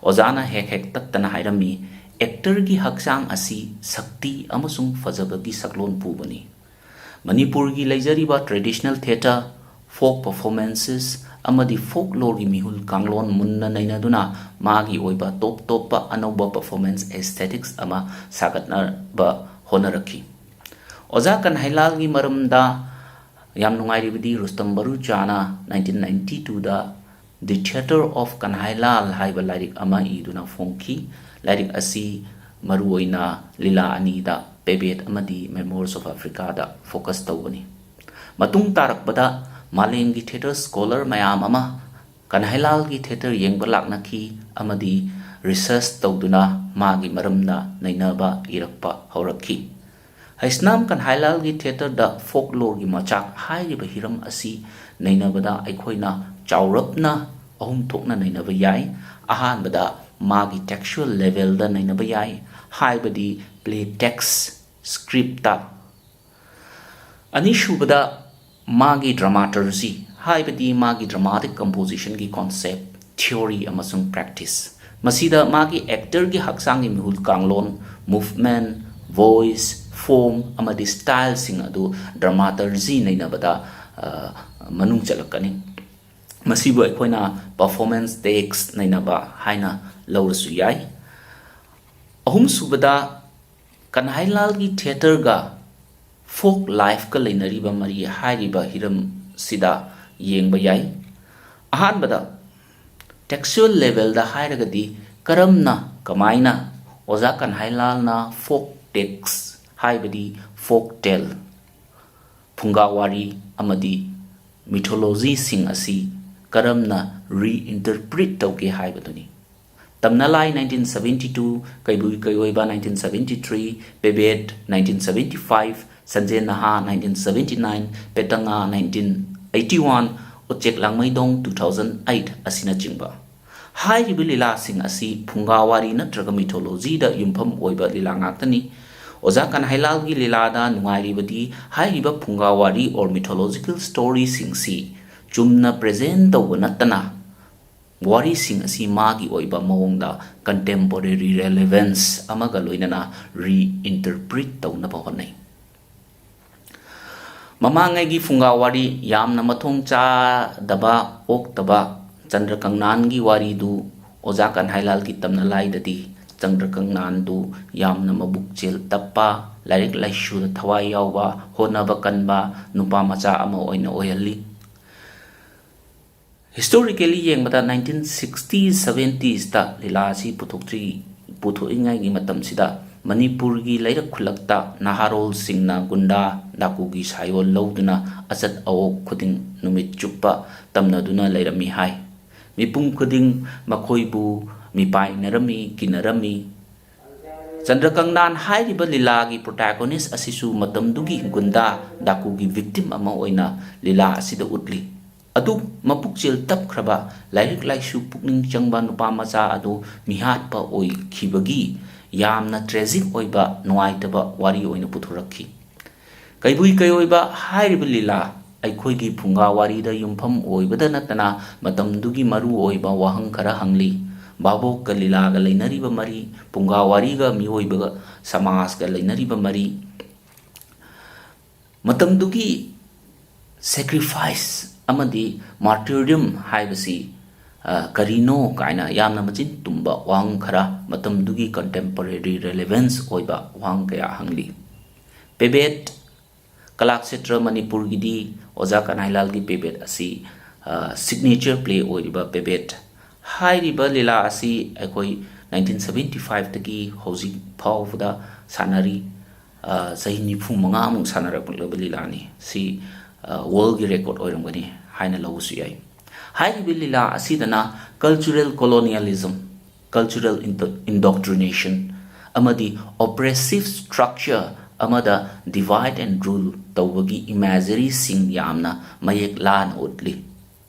ꯑꯣꯖꯥꯅ ꯍꯦꯛ ꯍꯦꯛ ꯇꯠꯇꯅ ꯍꯥꯏꯔꯝꯃꯤ, "Actorꯒꯤ ꯍꯛꯆꯥꯡ ꯑꯁꯤ ꯁꯛꯇꯤ ꯑꯃꯁꯨꯡ ꯐꯖꯕꯒꯤ ꯁꯛꯂꯣꯟ ꯄꯨꯕꯅꯤ꯫ ꯃꯅꯤꯄꯨꯔꯒꯤ ꯂꯩꯖꯔꯤꯕ traditional theatre, folk performances ꯑꯃꯗꯤ folkloreꯒꯤ ꯃꯤꯍꯨꯜ ꯀꯥꯡꯂꯣꯟ ꯃꯨꯟꯅ ꯅꯩꯅꯗꯨꯅ ꯃꯥꯒꯤ ꯑꯣꯏꯕ ꯇꯣꯞ ꯇꯣꯞꯄ ꯑꯅꯧꯕ performance aesthetics ꯑꯃ ꯁꯥꯒꯠꯅꯕ ꯍꯣꯠꯅꯔꯛꯈꯤ꯫" ꯑꯣꯖꯥ ꯀꯟꯍꯩꯂꯥꯜꯒꯤ ꯃꯔꯝꯗ ꯌꯥꯝ ꯅꯨꯡꯉꯥꯏꯔꯤꯕꯗꯤ ꯔꯨꯁꯇꯝ ꯕꯔꯨꯆꯥꯅ nineteen ninety twoꯗ The Theatre of Kanhailal ꯍꯥꯏꯕ ꯂꯥꯏꯔꯤꯛ ꯑꯃ ꯏꯗꯨꯅ ꯐꯣꯡꯈꯤ꯫ ꯂꯥꯏꯔꯤꯛ ꯑꯁꯤ ꯃꯔꯨꯑꯣꯏꯅ ꯂꯤꯂꯥ ꯑꯅꯤꯗ, Babette ꯑꯃꯗꯤ Memoirs of Africaꯗ focus ꯇꯧꯕꯅꯤ꯫ ꯃꯇꯨꯡ ꯇꯥꯔꯛꯄꯗ ꯃꯥꯂꯦꯝꯒꯤ theatre scholar ꯃꯌꯥꯝ ꯑꯃ ꯀꯟꯍꯩꯂꯥꯜꯒꯤ theatre ꯌꯦꯡꯕ ꯂꯥꯛꯅꯈꯤ ꯑꯃꯗꯤ research ꯇꯧꯗꯨꯅ ꯃꯥꯒꯤ ꯃꯔꯝꯗ ꯅꯩꯅꯕ ꯏꯔꯛꯄ ꯍꯧꯔꯛꯈꯤ꯫ ꯍꯩꯁꯅꯥꯝ ꯀꯟꯍꯩꯂꯥꯜꯒꯤ theatreꯗ folkloreꯒꯤ ꯃꯆꯥꯛ ꯍꯥꯏꯔꯤꯕ ꯍꯤꯔꯝ ꯑꯁꯤ ꯅꯩꯅꯕꯗ ꯑꯩꯈꯣꯏꯅ ꯆꯥꯎꯔꯞꯅ ꯑꯍꯨꯝ ꯊꯣꯛꯅ ꯅꯩꯅꯕ ꯌꯥꯏ꯫ ꯑꯍꯥꯟꯕꯗ ꯃꯥꯒꯤ textual levelꯗ ꯅꯩꯅꯕ ꯌꯥꯏ, ꯍꯥꯏꯕꯗꯤ play text scriptꯇ꯫ ꯑꯅꯤꯁꯨꯕꯗ, ꯃꯥꯒꯤ dramaturgy, ꯍꯥꯏꯕꯗꯤ ꯃꯥꯒꯤ dramatic compositionꯒꯤ concept, theory ꯑꯃꯁꯨꯡ practice꯫ ꯃꯁꯤꯗ ꯃꯥꯒꯤ actorꯒꯤ ꯍꯛꯆꯥꯡꯒꯤ ꯃꯤꯍꯨꯠ ꯀꯥꯡꯂꯣꯟ, movement, voice, form ꯑꯃꯗꯤ styleꯁꯤꯡ ꯑꯗꯨ dramaturgy ꯅꯩꯅꯕꯗ, ꯑ, ꯃꯅꯨꯡ ꯆꯜꯂꯛꯀꯅꯤ꯫ ꯃꯁꯤꯕꯨ ꯑꯩꯈꯣꯏꯅ performance text ꯅꯩꯅꯕ ꯍꯥꯏꯅ ꯂꯧꯔꯁꯨ ꯌꯥꯏ꯫ ꯑꯍꯨꯝꯁꯨꯕꯗ, ꯀꯟꯍꯥꯏꯂꯥꯜꯒꯤ theatreꯒ folk lifeꯀ ꯂꯩꯅꯔꯤꯕ ꯃꯔꯤ ꯍꯥꯏꯔꯤꯕ ꯍꯤꯔꯝꯁꯤꯗ ꯌꯦꯡꯕ ꯌꯥꯏ꯫ ꯑꯍꯥꯟꯕꯗ, textual levelꯗ ꯍꯥꯏꯔꯒꯗꯤ ꯀꯔꯝꯅ, ꯀꯃꯥꯏꯅ ꯑꯣꯖꯥ ꯀꯟꯍꯥꯏꯂꯥꯜꯅ folk text, ꯍꯥꯏꯕꯗꯤ folk tale, ꯐꯨꯡꯒꯥ ꯋꯥꯔꯤ ꯑꯃꯗꯤ mythologyꯁꯤꯡ ꯑꯁꯤ ꯀꯔꯝꯅ reinterpret ꯇꯧꯒꯦ ꯍꯥꯏꯕꯗꯨꯅꯤ꯫ ꯇꯝꯅꯂꯥꯏ nineteen seventy two, ꯀꯩꯕꯨꯏ ꯀꯩꯑꯣꯏꯕ nineteen seventy three, Pebet nineteen seventy five, ꯁꯟꯖꯦꯟ ꯅꯍꯥ nineteen seventy nine, ꯄꯦꯇꯪꯉꯥ nineteen eighty one, ꯎꯆꯦꯛ ꯂꯥꯡꯃꯩꯗꯣꯡ two thousand eight ꯑꯁꯤꯅꯆꯤꯡꯕ꯫ ꯍꯥꯏꯔꯤꯕ ꯂꯤꯂꯥꯁꯤꯡ ꯑꯁꯤ ꯐꯨꯡꯒꯥ ꯋꯥꯔꯤ ꯅꯠꯇ꯭ꯔꯒ mythologyꯗ ꯌꯨꯝꯐꯝ ꯑꯣꯏꯕ ꯂꯤꯂꯥ ꯉꯥꯛꯇꯅꯤ꯫ ꯑꯣꯖꯥ ꯀꯟꯍꯥꯏꯂꯥꯜꯒꯤ ꯂꯤꯂꯥꯗ ꯅꯨꯡꯉꯥꯏꯔꯤꯕꯗꯤ ꯍꯥꯏꯔꯤꯕ ꯐꯨꯡꯒꯥ ꯋꯥꯔꯤ or mythological storyꯁꯤꯡꯁꯤ ꯆꯨꯝꯅ present ꯇꯧꯕ ꯅꯠꯇꯅ ꯋꯥꯔꯤꯁꯤꯡ ꯑꯁꯤ ꯃꯥꯒꯤ ꯑꯣꯏꯕ ꯃꯑꯣꯡꯗ contemporary relevance ꯑꯃꯒ ꯂꯣꯏꯅꯅ reinterpret ꯇꯧꯅꯕ ꯍꯣꯠꯅꯩ꯫ ꯃꯃꯥꯡꯉꯩꯒꯤ ꯐꯨꯡꯒꯥ ꯋꯥꯔꯤ ꯌꯥꯝꯅ ꯃꯊꯣꯡ ꯆꯥꯗꯕ, ꯑꯣꯛꯇꯕ ꯆꯟꯗ꯭ꯔ ꯀꯪꯅꯥꯟꯒꯤ ꯋꯥꯔꯤꯗꯨ ꯑꯣꯖꯥ ꯀꯟꯍꯥꯏꯂꯥꯜꯒꯤ ꯇꯝꯅ ꯂꯥꯏꯗꯗꯤ ꯆꯟꯗ꯭ꯔ ꯀꯪꯅꯥꯟꯗꯨ ꯌꯥꯝꯅ ꯃꯕꯨꯛ ꯆꯦꯜ ꯇꯞꯄ, ꯂꯥꯏꯔꯤꯛ ꯂꯥꯏꯁꯨꯗ ꯊꯋꯥꯏ ꯌꯥꯎꯕ, ꯍꯣꯠꯅꯕ ꯀꯟꯕ ꯅꯨꯄꯥ ꯃꯆꯥ ꯑꯃ ꯑꯣꯏꯅ ꯑꯣꯏꯍꯜꯂꯤ꯫ Historically ꯌꯦꯡꯕꯗ nineteen sixties, seventiesꯇ ꯂꯤꯂꯥ ꯑꯁꯤ ꯄꯨꯊꯣꯛꯇ꯭ꯔꯤ, ꯄꯨꯊꯣꯛꯏꯉꯩꯒꯤ ꯃꯇꯝꯁꯤꯗ ꯃꯅꯤꯄꯨꯔꯒꯤ ꯂꯩꯔꯛ ꯈꯨꯜꯂꯛꯇ ꯅꯍꯥꯔꯣꯜꯁꯤꯡꯅ ꯒꯨꯟꯗꯥ ꯗꯥꯀꯨꯒꯤ ꯁꯥꯌꯣꯜ ꯂꯧꯗꯨꯅ ꯑꯆꯠ ꯑꯋꯣꯛ ꯈꯨꯗꯤꯡ ꯅꯨꯃꯤꯠ ꯆꯨꯞꯄ ꯇꯝꯅꯗꯨꯅ ꯂꯩꯔꯝꯃꯤ ꯍꯥꯏ꯫ ꯃꯤꯄꯨꯝ ꯈꯨꯗꯤꯡ ꯃꯈꯣꯏꯕꯨ ꯃꯤꯄꯥꯏꯅꯔꯝꯃꯤ, ꯀꯤꯅꯔꯝꯃꯤ꯫ ꯆꯟꯗ꯭ꯔ ꯀꯪꯅꯥꯟ ꯍꯥꯏꯔꯤꯕ ꯂꯤꯂꯥꯒꯤ protagonist ꯑꯁꯤꯁꯨ ꯃꯇꯝꯗꯨꯒꯤ ꯒꯨꯟꯗꯥ ꯗꯥꯀꯨꯒꯤ victim ꯑꯃ ꯑꯣꯏꯅ ꯂꯤꯂꯥ ꯑꯁꯤꯗ ꯎꯠꯂꯤ꯫ ꯑꯗꯨꯛ ꯃꯄꯨꯛꯆꯦꯜ ꯇꯞꯈ꯭ꯔꯕ, ꯂꯥꯏꯔꯤꯛ ꯂꯥꯏꯁꯨ ꯄꯨꯛꯅꯤꯡ ꯆꯪꯕ ꯅꯨꯄꯥ ꯃꯆꯥ ꯑꯗꯨ ꯃꯤꯍꯥꯠꯄ ꯑꯣꯏꯈꯤꯕꯒꯤ ꯌꯥꯝꯅ tragic ꯑꯣꯏꯕ, ꯅꯨꯡꯉꯥꯏꯇꯕ ꯋꯥꯔꯤ ꯑꯣꯏꯅ ꯄꯨꯊꯣꯔꯛꯈꯤ꯫ ꯀꯩꯕꯨꯏ ꯀꯩꯑꯣꯏꯕ ꯍꯥꯏꯔꯤꯕ ꯂꯤꯂꯥ ꯑꯩꯈꯣꯏꯒꯤ ꯐꯨꯡꯒꯥ ꯋꯥꯔꯤꯗ ꯌꯨꯝꯐꯝ ꯑꯣꯏꯕꯗ ꯅꯠꯇꯅ ꯃꯇꯝꯗꯨꯒꯤ ꯃꯔꯨ ꯑꯣꯏꯕ ꯋꯥꯍꯪ ꯈꯔ ꯍꯪꯂꯤ꯫ ꯚꯥꯕꯣꯛꯀ ꯂꯤꯂꯥꯒ ꯂꯩꯅꯔꯤꯕ ꯃꯔꯤ, ꯐꯨꯡꯒꯥ ꯋꯥꯔꯤꯒ ꯃꯤꯑꯣꯏꯕꯒ ꯁꯃꯥꯖꯀ ꯂꯩꯅꯔꯤꯕ ꯃꯔꯤ, ꯃꯇꯝꯗꯨꯒꯤ sacrifice ꯑꯃꯗꯤ martyrdom ꯍꯥꯏꯕꯁꯤ, ꯑ, ꯀꯔꯤꯅꯣ ꯀꯥꯏꯅ ꯌꯥꯝꯅ ꯃꯆꯤꯟ ꯇꯨꯝꯕ ꯋꯥꯍꯪ ꯈꯔ, ꯃꯇꯝꯗꯨꯒꯤ contemporary relevance ꯑꯣꯏꯕ ꯋꯥꯍꯪ ꯀꯌꯥ ꯍꯪꯂꯤ꯫ ꯄꯦꯕꯦꯠ, ꯀꯂꯥꯛꯁꯦꯇ꯭ꯔ ꯃꯅꯤꯄꯨꯔꯒꯤꯗꯤ ꯑꯣꯖꯥ ꯀꯅꯥꯏꯂꯥꯜꯒꯤ ꯄꯦꯕꯦꯠ ꯑꯁꯤ, ꯑ, signature play ꯑꯣꯏꯔꯤꯕ ꯄꯦꯕꯦꯠ꯫ ꯍꯥꯏꯔꯤꯕ ꯂꯤꯂꯥ ꯑꯁꯤ ꯑꯩꯈꯣꯏ nineteen seventy five ꯇꯒꯤ ꯍꯧꯖꯤꯛ ꯐꯥꯎꯕꯗ ꯁꯥꯟꯅꯔꯤ꯫ ꯑ, ꯆꯍꯤ ꯅꯤꯐꯨ ꯃꯉꯥꯃꯨꯛ ꯁꯥꯟꯅꯔꯛꯂꯕ ꯂꯤꯂꯥꯅꯤ꯫ ꯁꯤ, ꯑ, world ꯒꯤ record ꯑꯣꯏꯔꯝꯒꯅꯤ ꯍꯥꯏꯅ ꯂꯧꯕꯁꯨ ꯌꯥꯏ꯫ ꯍꯥꯏꯔꯤꯕ ꯂꯤꯂꯥ ꯑꯁꯤꯗꯅ cultural colonialism, cultural indo-, indoctrination ꯑꯃꯗꯤ oppressive structure ꯑꯃꯗ divide and rule ꯇꯧꯕꯒꯤ imagery ꯁꯤꯡ ꯌꯥꯝꯅ ꯃꯌꯦꯛ ꯂꯥꯅ ꯎꯠꯂꯤ꯫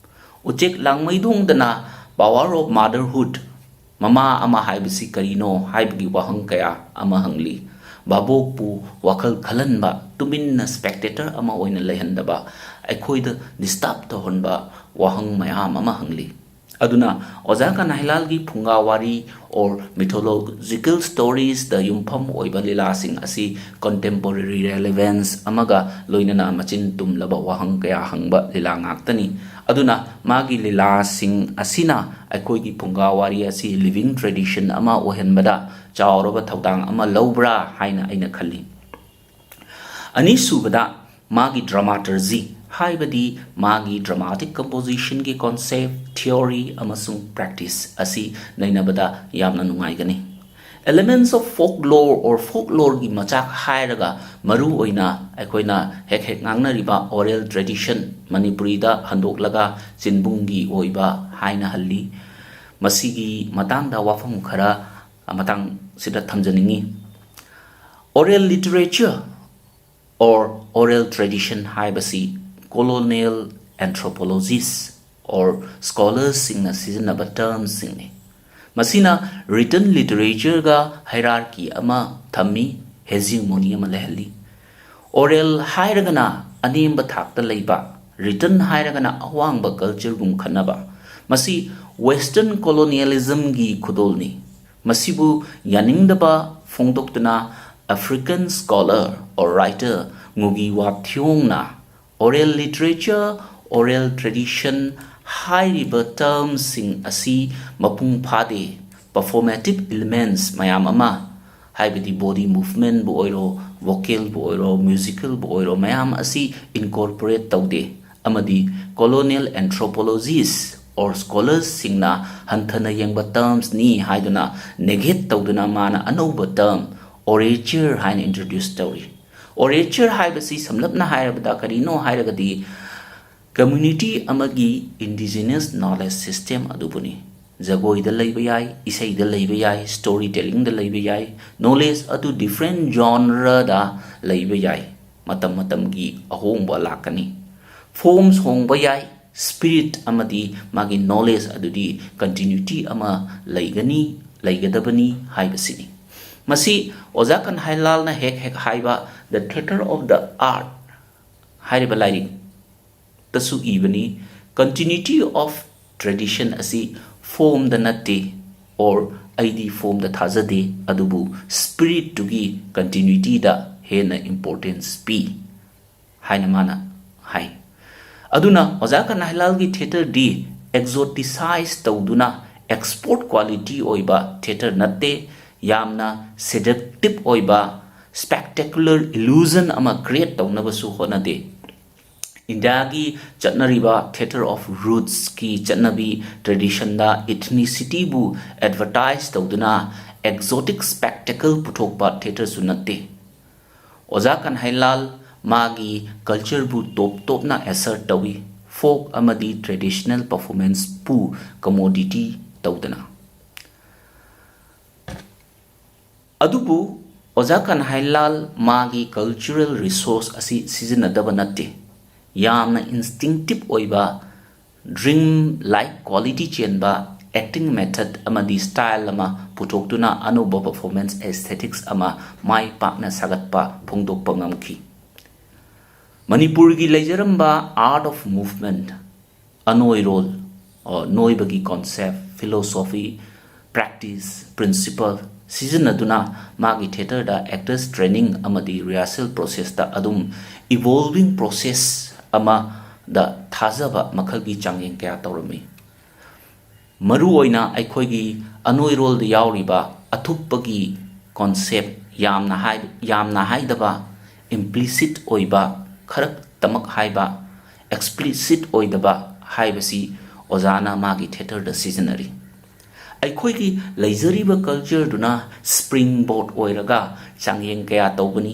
ꯎꯆꯦꯛ ꯂꯥꯡꯃꯩꯗꯣꯡꯗꯅ power of motherhood, ꯃꯃꯥ ꯑꯃ ꯍꯥꯏꯕꯁꯤ ꯀꯔꯤꯅꯣ ꯍꯥꯏꯕꯒꯤ ꯋꯥꯍꯪ ꯀꯌꯥ ꯑꯃ ꯍꯪꯂꯤ꯫ ꯚꯥꯕꯣꯛꯄꯨ ꯋꯥꯈꯜ ꯈꯜꯍꯟꯕ, ꯇꯨꯃꯤꯟꯅ spectator ꯑꯃ ꯑꯣꯏꯅ ꯂꯩꯍꯟꯗꯕ, ꯑꯩꯈꯣꯏꯗ disturb ꯇꯧꯍꯟꯕ ꯋꯥꯍꯪ ꯃꯌꯥꯝ ꯑꯃ ꯍꯪꯂꯤ꯫ ꯑꯗꯨꯅ ꯑꯣꯖꯥ ꯀꯅꯥꯏꯂꯥꯜꯒꯤ ꯐꯨꯡꯒꯥ ꯋꯥꯔꯤ or mythological stories ꯗ ꯌꯨꯝꯐꯝ ꯑꯣꯏꯕ ꯂꯤꯂꯥꯁꯤꯡ ꯑꯁꯤ contemporary relevance ꯑꯃꯒ ꯂꯣꯏꯅꯅ ꯃꯆꯤꯟ ꯇꯨꯝꯂꯕ ꯋꯥꯍꯪ ꯀꯌꯥ ꯍꯪꯕ ꯂꯤꯂꯥ ꯉꯥꯛꯇꯅꯤ꯫ ꯑꯗꯨꯅ ꯃꯥꯒꯤ ꯂꯤꯂꯥꯁꯤꯡ ꯑꯁꯤꯅ ꯑꯩꯈꯣꯏꯒꯤ ꯐꯨꯡꯒꯥ ꯋꯥꯔꯤ ꯑꯁꯤ living tradition ꯑꯃ ꯑꯣꯏꯍꯟꯕꯗ ꯆꯥꯎꯔꯕ ꯊꯧꯗꯥꯡ ꯑꯃ ꯂꯧꯕ꯭ꯔꯥ ꯍꯥꯏꯅ ꯑꯩꯅ ꯈꯜꯂꯤ꯫ ꯑꯅꯤꯁꯨꯕꯗ, ꯃꯥꯒꯤ dramaturgy, ꯍꯥꯏꯕꯗꯤ ꯃꯥꯒꯤ dramatic composition ꯒꯤ concept, theory ꯑꯃꯁꯨꯡ practice ꯑꯁꯤ ꯅꯩꯅꯕꯗ ꯌꯥꯝꯅ ꯅꯨꯡꯉꯥꯏꯒꯅꯤ꯫ Elements of folklore or folklore ꯒꯤ ꯃꯆꯥꯛ ꯍꯥꯏꯔꯒ ꯃꯔꯨ ꯑꯣꯏꯅ ꯑꯩꯈꯣꯏꯅ ꯍꯦꯛ ꯍꯦꯛ ꯉꯥꯡꯅꯔꯤꯕ oral tradition, ꯃꯅꯤꯄꯨꯔꯤꯗ ꯍꯟꯗꯣꯛꯂꯒ ꯆꯤꯟꯕꯨꯡꯒꯤ ꯑꯣꯏꯕ ꯍꯥꯏꯅ ꯍꯜꯂꯤ꯫ ꯃꯁꯤꯒꯤ ꯃꯇꯥꯡꯗ ꯋꯥꯐꯝ ꯈꯔ ꯃꯇꯥꯡꯁꯤꯗ ꯊꯝꯖꯅꯤꯡꯉꯤ꯫ Oral literature or oral tradition ꯍꯥꯏꯕꯁꯤ colonial anthropologist or scholarsꯁꯤꯡꯅ ꯁꯤꯖꯤꯟꯅꯕ termꯁꯤꯡꯅꯤ꯫ ꯃꯁꯤꯅ written literatureꯒ hierarchy ꯑꯃ ꯊꯝꯃꯤ, hegemony ꯑꯃ ꯂꯩꯍꯜꯂꯤ꯫ Oral ꯍꯥꯏꯔꯒꯅ ꯑꯅꯦꯝꯕ ꯊꯥꯛꯇ ꯂꯩꯕ, written ꯍꯥꯏꯔꯒꯅ ꯑꯋꯥꯡꯕ cultureꯒꯨꯝ ꯈꯟꯅꯕ꯫ ꯃꯁꯤ Western colonialismꯒꯤ ꯈꯨꯗꯣꯜꯅꯤ꯫ ꯃꯁꯤꯕꯨ ꯌꯥꯅꯤꯡꯗꯕ ꯐꯣꯡꯗꯣꯛꯇꯨꯅ African scholar or writer Ngugi Wa Thiongꯅ oral literature, oral tradition ꯍꯥꯏꯔꯤꯕ termꯁꯤꯡ ꯑꯁꯤ ꯃꯄꯨꯡ ꯐꯥꯗꯦ, performative elements ꯃꯌꯥꯝ ꯑꯃ, ꯍꯥꯏꯕꯗꯤ body movementꯕꯨ ꯑꯣꯏꯔꯣ, vocalꯕꯨ ꯑꯣꯏꯔꯣ, musicalꯕꯨ ꯑꯣꯏꯔꯣ, ꯃꯌꯥꯝ ꯑꯁꯤ incorporate ꯇꯧꯗꯦ, ꯑꯃꯗꯤ colonial anthropologist or scholarsꯁꯤꯡꯅ ꯍꯟꯊꯅ ꯌꯦꯡꯕ termsꯅꯤ ꯍꯥꯏꯗꯨꯅ negate ꯇꯧꯗꯨꯅ ꯃꯥꯅ ꯑꯅꯧꯕ term orature ꯍꯥꯏꯅ introduce ꯇꯧꯔꯤ꯫ Orature ꯍꯥꯏꯕꯁꯤ ꯁꯝꯂꯞꯅ ꯍꯥꯏꯔꯕꯗ ꯀꯔꯤꯅꯣ ꯍꯥꯏꯔꯒꯗꯤ, community ꯑꯃꯒꯤ indigenous knowledge system ꯑꯗꯨꯕꯨꯅꯤ꯫ ꯖꯒꯣꯏꯗ ꯂꯩꯕ ꯌꯥꯏ, ꯏꯁꯩꯗ ꯂꯩꯕ ꯌꯥꯏ, story tellingꯗ ꯂꯩꯕ ꯌꯥꯏ꯫ Knowledge ꯑꯗꯨ different genreꯗ ꯂꯩꯕ ꯌꯥꯏ꯫ ꯃꯇꯝ ꯃꯇꯝꯒꯤ ꯑꯍꯣꯡꯕ ꯂꯥꯛꯀꯅꯤ꯫ Forms ꯍꯣꯡꯕ ꯌꯥꯏ, spirit ꯑꯃꯗꯤ ꯃꯥꯒꯤ knowledge ꯑꯗꯨꯗꯤ continuity ꯑꯃ ꯂꯩꯒꯅꯤ, ꯂꯩꯒꯗꯕꯅꯤ ꯍꯥꯏꯕꯁꯤꯅꯤ꯫ ꯃꯁꯤ ꯑꯣꯖꯥ ꯀꯟꯍꯥꯏꯂꯥꯜꯅ ꯍꯦꯛ ꯍꯦꯛ ꯍꯥꯏꯕ The Theatre of the Art ꯍꯥꯏꯔꯤꯕ ꯂꯥꯏꯔꯤꯛꯇꯁꯨ ꯏꯕꯅꯤ꯫ Continuity of tradition ꯑꯁꯤ formꯗ ꯅꯠꯇꯦ, or ꯑꯩꯗꯤ formꯗ ꯊꯥꯖꯗꯦ, ꯑꯗꯨꯕꯨ spiritꯇꯨꯒꯤ continuityꯗ ꯍꯦꯟꯅ importance ꯄꯤ ꯍꯥꯏꯅ ꯃꯥꯅ ꯍꯥꯏ꯫ ꯑꯗꯨꯅ ꯑꯣꯖꯥ ꯀꯟꯍꯥꯏꯂꯥꯜꯒꯤ theatreꯗꯤ exoticize ꯇꯧꯗꯨꯅ export quality ꯑꯣꯏꯕ theatre ꯅꯠꯇꯦ, ꯌꯥꯝꯅ seductive ꯑꯣꯏꯕ spectacular illusion ꯑꯃ create ꯇꯧꯅꯕꯁꯨ ꯍꯣꯠꯅꯗꯦ꯫ ꯏꯟꯗꯤꯌꯥꯒꯤ ꯆꯠꯅꯔꯤꯕ theatre of rootsꯀꯤ ꯆꯠꯅꯕꯤ traditionꯗ ethnicityꯕꯨ advertise ꯇꯧꯗꯨꯅ exotic spectacle ꯄꯨꯊꯣꯛꯄ theatreꯁꯨ ꯅꯠꯇꯦ꯫ ꯑꯣꯖꯥ ꯀꯟꯍꯥꯏꯂꯥꯜ ꯃꯥꯒꯤ cultureꯕꯨ top topꯅ assert ꯇꯧꯏ, folk ꯑꯃꯗꯤ traditional performanceꯄꯨ commodity ꯇꯧꯗꯅ꯫ ꯑꯗꯨꯕꯨ ꯑꯣꯖꯥ ꯀꯟꯍꯥꯏꯂꯥꯜ ꯃꯥꯒꯤ cultural resource ꯑꯁꯤ ꯁꯤꯖꯤꯟꯅꯗꯕ ꯅꯠꯇꯦ꯫ ꯌꯥꯝꯅ instinctive ꯑꯣꯏꯕ, dream like quality ꯆꯦꯟꯕ acting method ꯑꯃꯗꯤ style ꯑꯃ ꯄꯨꯊꯣꯛꯇꯨꯅ ꯑꯅꯧꯕ performance aesthetics ꯑꯃ ꯃꯥꯏ ꯄꯥꯛꯅ ꯁꯥꯒꯠꯄ ꯐꯣꯡꯗꯣꯛꯄ ꯉꯝꯈꯤ꯫ ꯃꯅꯤꯄꯨꯔꯒꯤ ꯂꯩꯖꯔꯝꯕ art of movement, ꯑꯅꯣꯏꯔꯣꯜ, ꯑ, ꯅꯣꯏꯕꯒꯤ concept, philosophy, practice, principle ꯁꯤꯖꯤꯟꯅꯗꯨꯅ ꯃꯥꯒꯤ theatreꯗ actors training ꯑꯃꯗꯤ rehearsal processꯇ ꯑꯗꯨꯝ evolving process ꯑꯃꯗ ꯊꯥꯖꯕ ꯃꯈꯜꯒꯤ ꯆꯥꯡꯌꯦꯡ ꯀꯌꯥ ꯇꯧꯔꯝꯃꯤ꯫ ꯃꯔꯨꯑꯣꯏꯅ ꯑꯩꯈꯣꯏꯒꯤ ꯑꯅꯣꯏꯔꯣꯜꯗ ꯌꯥꯎꯔꯤꯕ ꯑꯊꯨꯞꯄꯒꯤ concept ꯌꯥꯝꯅ ꯍꯥꯏ-, ꯌꯥꯝꯅ ꯍꯥꯏꯗꯕ, implicit ꯑꯣꯏꯕ, ꯈꯔꯇꯃꯛ ꯍꯥꯏꯕ, explicit ꯑꯣꯏꯗꯕ ꯍꯥꯏꯕꯁꯤ ꯑꯣꯖꯥꯅ ꯃꯥꯒꯤ theatreꯗ ꯁꯤꯖꯤꯟꯅꯔꯤ꯫ ꯑꯩꯈꯣꯏꯒꯤ ꯂꯩꯖꯔꯤꯕ cultureꯗꯨꯅ springboard ꯑꯣꯏꯔꯒ ꯆꯥꯡꯌꯦꯡ ꯀꯌꯥ ꯇꯧꯕꯅꯤ꯫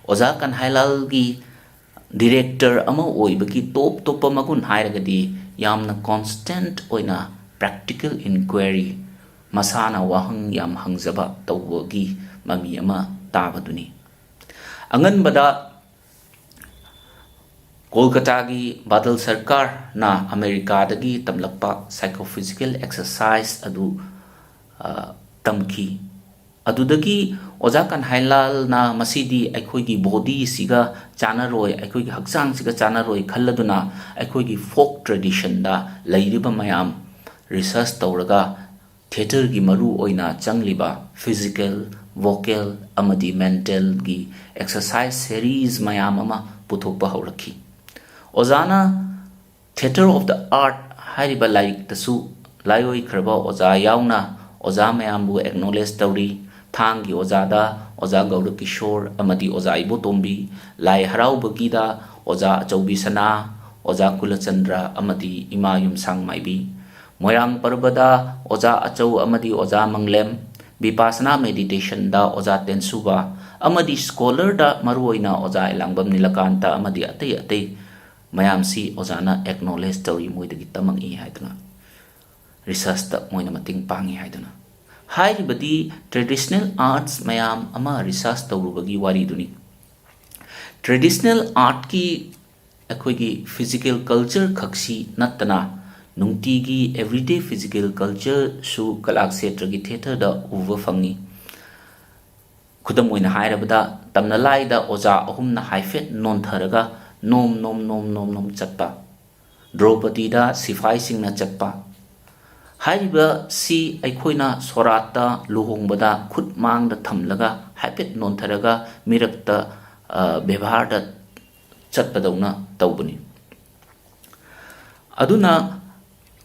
ꯑꯣꯖꯥ ꯀꯟꯍꯥꯏꯂꯥꯜꯒꯤ director ꯑꯃ ꯑꯣꯏꯕꯒꯤ top ꯇꯣꯞꯄ ꯃꯒꯨꯟ ꯍꯥꯏꯔꯒꯗꯤ ꯌꯥꯝꯅ constant ꯑꯣꯏꯅ practical inquiry, ꯃꯁꯥꯅ ꯋꯥꯍꯪ ꯌꯥꯝ ꯍꯪꯖꯕ ꯇꯧꯕꯒꯤ ꯃꯃꯤ ꯑꯃ ꯇꯥꯕꯗꯨꯅꯤ꯫ ꯑꯉꯟꯕꯗ ꯀꯣꯜꯀꯇꯥꯒꯤ ꯕꯥꯗꯜ ꯁꯔꯀꯥꯔꯅ ꯑꯃꯦꯔꯤꯀꯥꯗꯒꯤ ꯇꯝꯂꯛꯄ psychophysical exercise ꯑꯗꯨ, ꯑ, ꯇꯝꯈꯤ꯫ ꯑꯗꯨꯗꯒꯤ ꯑꯣꯖꯥ ꯀꯟꯍꯥꯏꯂꯥꯜꯅ ꯃꯁꯤꯗꯤ ꯑꯩꯈꯣꯏꯒꯤ bodyꯁꯤꯒ ꯆꯥꯟꯅꯔꯣꯏ, ꯑꯩꯈꯣꯏꯒꯤ ꯍꯛꯆꯥꯡꯁꯤꯒ ꯆꯥꯟꯅꯔꯣꯏ ꯈꯜꯂꯗꯨꯅ ꯑꯩꯈꯣꯏꯒꯤ folk traditionꯗ ꯂꯩꯔꯤꯕ ꯃꯌꯥꯝ research ꯇꯧꯔꯒ theatreꯒꯤ ꯃꯔꯨ ꯑꯣꯏꯅ ꯆꯪꯂꯤꯕ physical, vocal ꯑꯃꯗꯤ mentalꯒꯤ exercise series ꯃꯌꯥꯝ ꯑꯃ ꯄꯨꯊꯣꯛꯄ ꯍꯧꯔꯛꯈꯤ꯫ ꯑꯣꯖꯥꯅ Theatre of the Art ꯍꯥꯏꯔꯤꯕ ꯂꯥꯏꯔꯤꯛꯇꯁꯨ ꯂꯥꯏꯑꯣꯏꯈ꯭ꯔꯕ ꯑꯣꯖꯥ ꯌꯥꯎꯅ ꯑꯣꯖꯥ ꯃꯌꯥꯝꯕꯨ acknowledge ꯇꯧꯔꯤ꯫ ꯊꯥꯡꯒꯤ ꯑꯣꯖꯥꯗ ꯑꯣꯖꯥ ꯒꯧꯔꯀꯤꯁꯣꯔ ꯑꯃꯗꯤ ꯑꯣꯖꯥ ꯏꯕꯣꯇꯣꯝꯕꯤ, ꯂꯥꯏ ꯍꯔꯥꯎꯕꯒꯤꯗ ꯑꯣꯖꯥ ꯑꯆꯧꯕꯤ ꯁꯅꯥ, ꯑꯣꯖꯥ ꯀꯨꯂꯆꯟꯗ꯭ꯔ ꯑꯃꯗꯤ ꯏꯃꯥ ꯌꯨꯝꯁꯥꯡ ꯃꯥꯏꯕꯤ, ꯃꯣꯏꯔꯥꯡ ꯄꯔꯕꯗ ꯑꯣꯖꯥ ꯑꯆꯧ ꯑꯃꯗꯤ ꯑꯣꯖꯥ ꯃꯪꯂꯦꯝ, ꯕꯤꯄꯥꯁꯅꯥ meditationꯗ ꯑꯣꯖꯥ ꯇꯦꯟꯁꯨꯕ ꯑꯃꯗꯤ scholarꯗ ꯃꯔꯨꯑꯣꯏꯅ ꯑꯣꯖꯥ ꯑꯦꯂꯥꯡꯕꯝ ꯅꯤꯂꯀꯥꯟꯇ ꯑꯃꯗꯤ ꯑꯇꯩ ꯑꯇꯩ ꯃꯌꯥꯝꯁꯤ ꯑꯣꯖꯥꯅ acknowledge ꯇꯧꯔꯤ, ꯃꯣꯏꯗꯒꯤ ꯇꯝꯃꯛꯏ ꯍꯥꯏꯗꯨꯅ, researchꯇ ꯃꯣꯏꯅ ꯃꯇꯦꯡ ꯄꯥꯡꯉꯤ ꯍꯥꯏꯗꯨꯅ꯫ ꯍꯥꯏꯔꯤꯕꯗꯤ traditional arts ꯃꯌꯥꯝ ꯑꯃ research ꯇꯧꯔꯨꯕꯒꯤ ꯋꯥꯔꯤꯗꯨꯅꯤ꯫ Traditional artꯀꯤ ꯑꯩꯈꯣꯏꯒꯤ physical culture ꯈꯛꯁꯤ ꯅꯠꯇꯅ ꯅꯨꯡꯇꯤꯒꯤ everyday physical culture ꯁꯨ ꯀꯂꯥ ꯀꯂꯥꯛꯁꯦꯇ꯭ꯔꯒꯤ theatre ꯗ ꯎꯕ ꯐꯪꯉꯤ꯫ ꯈꯨꯗꯝ ꯑꯣꯏꯅ ꯍꯥꯏꯔꯕꯗ, ꯇꯝꯅꯂꯥꯏꯗ ꯑꯣꯖꯥ ꯑꯍꯨꯝꯅ ꯍꯥꯏꯐꯦꯠ ꯅꯣꯟꯊꯔꯒ ꯅꯣꯝ ꯅꯣꯝ ꯅꯣꯝ ꯅꯣꯝ ꯅꯣꯝ ꯆꯠꯄ, ꯗ꯭ꯔꯧꯄꯗꯤꯗ ꯁꯤꯐꯥꯏꯁꯤꯡꯅ ꯆꯠꯄ, ꯍꯥꯏꯔꯤꯕꯁꯤ ꯑꯩꯈꯣꯏꯅ ꯁꯣꯔꯥꯠꯇ, ꯂꯨꯍꯣꯡꯕꯗ ꯈꯨꯠ ꯃꯥꯡꯗ ꯊꯝꯂꯒ ꯍꯥꯏꯐꯦꯠ ꯅꯣꯟꯊꯔꯒ ꯃꯤꯔꯛꯇ, ꯑ, ꯕꯦꯕꯥꯔꯗ ꯆꯠꯄꯗꯧꯅ ꯇꯧꯕꯅꯤ꯫ ꯑꯗꯨꯅ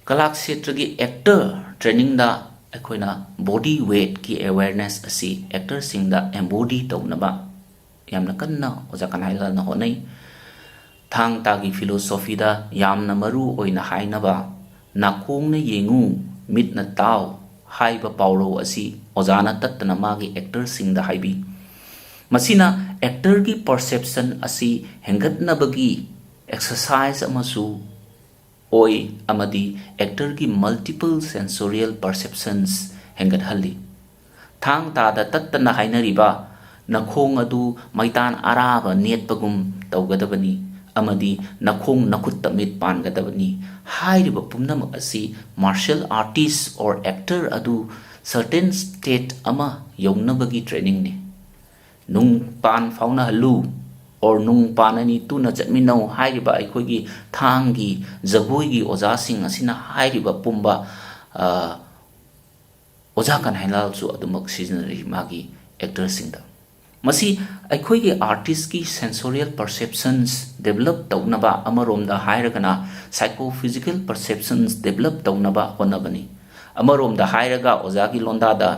ꯀꯂꯥꯛꯁꯦꯇ꯭ꯔꯒꯤ actor training ꯗ ꯑꯩꯈꯣꯏꯅ body weight ꯀꯤ awareness ꯑꯁꯤ actor ꯁꯤꯡꯗ embody ꯇꯧꯅꯕ ꯌꯥꯝꯅ ꯀꯟꯅ ꯑꯣꯖꯥ ꯀꯅꯥꯏꯂꯥꯜꯅ ꯍꯣꯠꯅꯩ꯫ ꯊꯥꯡ ꯇꯥꯒꯤ philosophy ꯗ ꯌꯥꯝꯅ ꯃꯔꯨ ꯑꯣꯏꯅ ꯍꯥꯏꯅꯕ "ꯅꯥꯀꯣꯡꯅ ꯌꯦꯡꯉꯨ, ꯃꯤꯠꯅ ꯇꯥꯎ" ꯍꯥꯏꯕ ꯄꯥꯎꯔꯧ ꯑꯁꯤ ꯑꯣꯖꯥꯅ ꯇꯠꯇꯅ ꯃꯥꯒꯤ actor ꯁꯤꯡꯗ ꯍꯥꯏꯕꯤ꯫ ꯃꯁꯤꯅ actor ꯒꯤ perception ꯑꯁꯤ ꯍꯦꯟꯒꯠꯅꯕꯒꯤ exercise ꯑꯃꯁꯨ ꯑꯣꯏ ꯑꯃꯗꯤ actor ꯒꯤ multiple sensorial perceptions ꯍꯦꯟꯒꯠꯍꯜꯂꯤ꯫ ꯊꯥꯡ ꯇꯥꯗ ꯇꯠꯇꯅ ꯍꯥꯏꯅꯔꯤꯕ "ꯅꯈꯣꯡ ꯑꯗꯨ ꯃꯩꯇꯥꯟ ꯑꯔꯥꯕ ꯅꯦꯠꯄꯒꯨꯝ ꯇꯧꯒꯗꯕꯅꯤ" ꯑꯃꯗꯤ "ꯅꯈꯣꯡ ꯅꯈꯨꯠꯇ ꯃꯤꯠ ꯄꯥꯟꯒꯗꯕꯅꯤ" ꯍꯥꯏꯔꯤꯕ ꯄꯨꯝꯅꯃꯛ ꯑꯁꯤ martial artist or actor ꯑꯗꯨ certain state ꯑꯃ ꯌꯧꯅꯕꯒꯤ training ꯅꯤ꯫ "ꯅꯨꯡ ꯄꯥꯟ ꯐꯥꯎꯅꯍꯜꯂꯨ" or "ꯅꯨꯡ ꯄꯥꯟ ꯑꯅꯤ ꯇꯨꯅ ꯆꯠꯃꯤꯟꯅꯧ" ꯍꯥꯏꯔꯤꯕ ꯑꯩꯈꯣꯏꯒꯤ ꯊꯥꯡꯒꯤ ꯖꯒꯣꯏꯒꯤ ꯑꯣꯖꯥꯁꯤꯡ ꯑꯁꯤꯅ ꯍꯥꯏꯔꯤꯕ ꯄꯨꯝꯕ, ꯑ, ꯑꯣꯖꯥ ꯀꯟꯍꯩꯂꯥꯜꯁꯨ ꯑꯗꯨꯃꯛ ꯁꯤꯖꯤꯟꯅꯔꯤ ꯃꯥꯒꯤ actor ꯁꯤꯡꯗ꯫ ꯃꯁꯤ ꯑꯩꯈꯣꯏꯒꯤ artist ꯀꯤ sensorial perceptions develop ꯇꯧꯅꯕ, ꯑꯃꯔꯣꯝꯗ ꯍꯥꯏꯔꯒꯅ psychophysical perceptions develop ꯇꯧꯅꯕ ꯍꯣꯠꯅꯕꯅꯤ꯫ ꯑꯃꯔꯣꯝꯗ ꯍꯥꯏꯔꯒ ꯑꯣꯖꯥꯒꯤ ꯂꯣꯟꯗꯥꯗ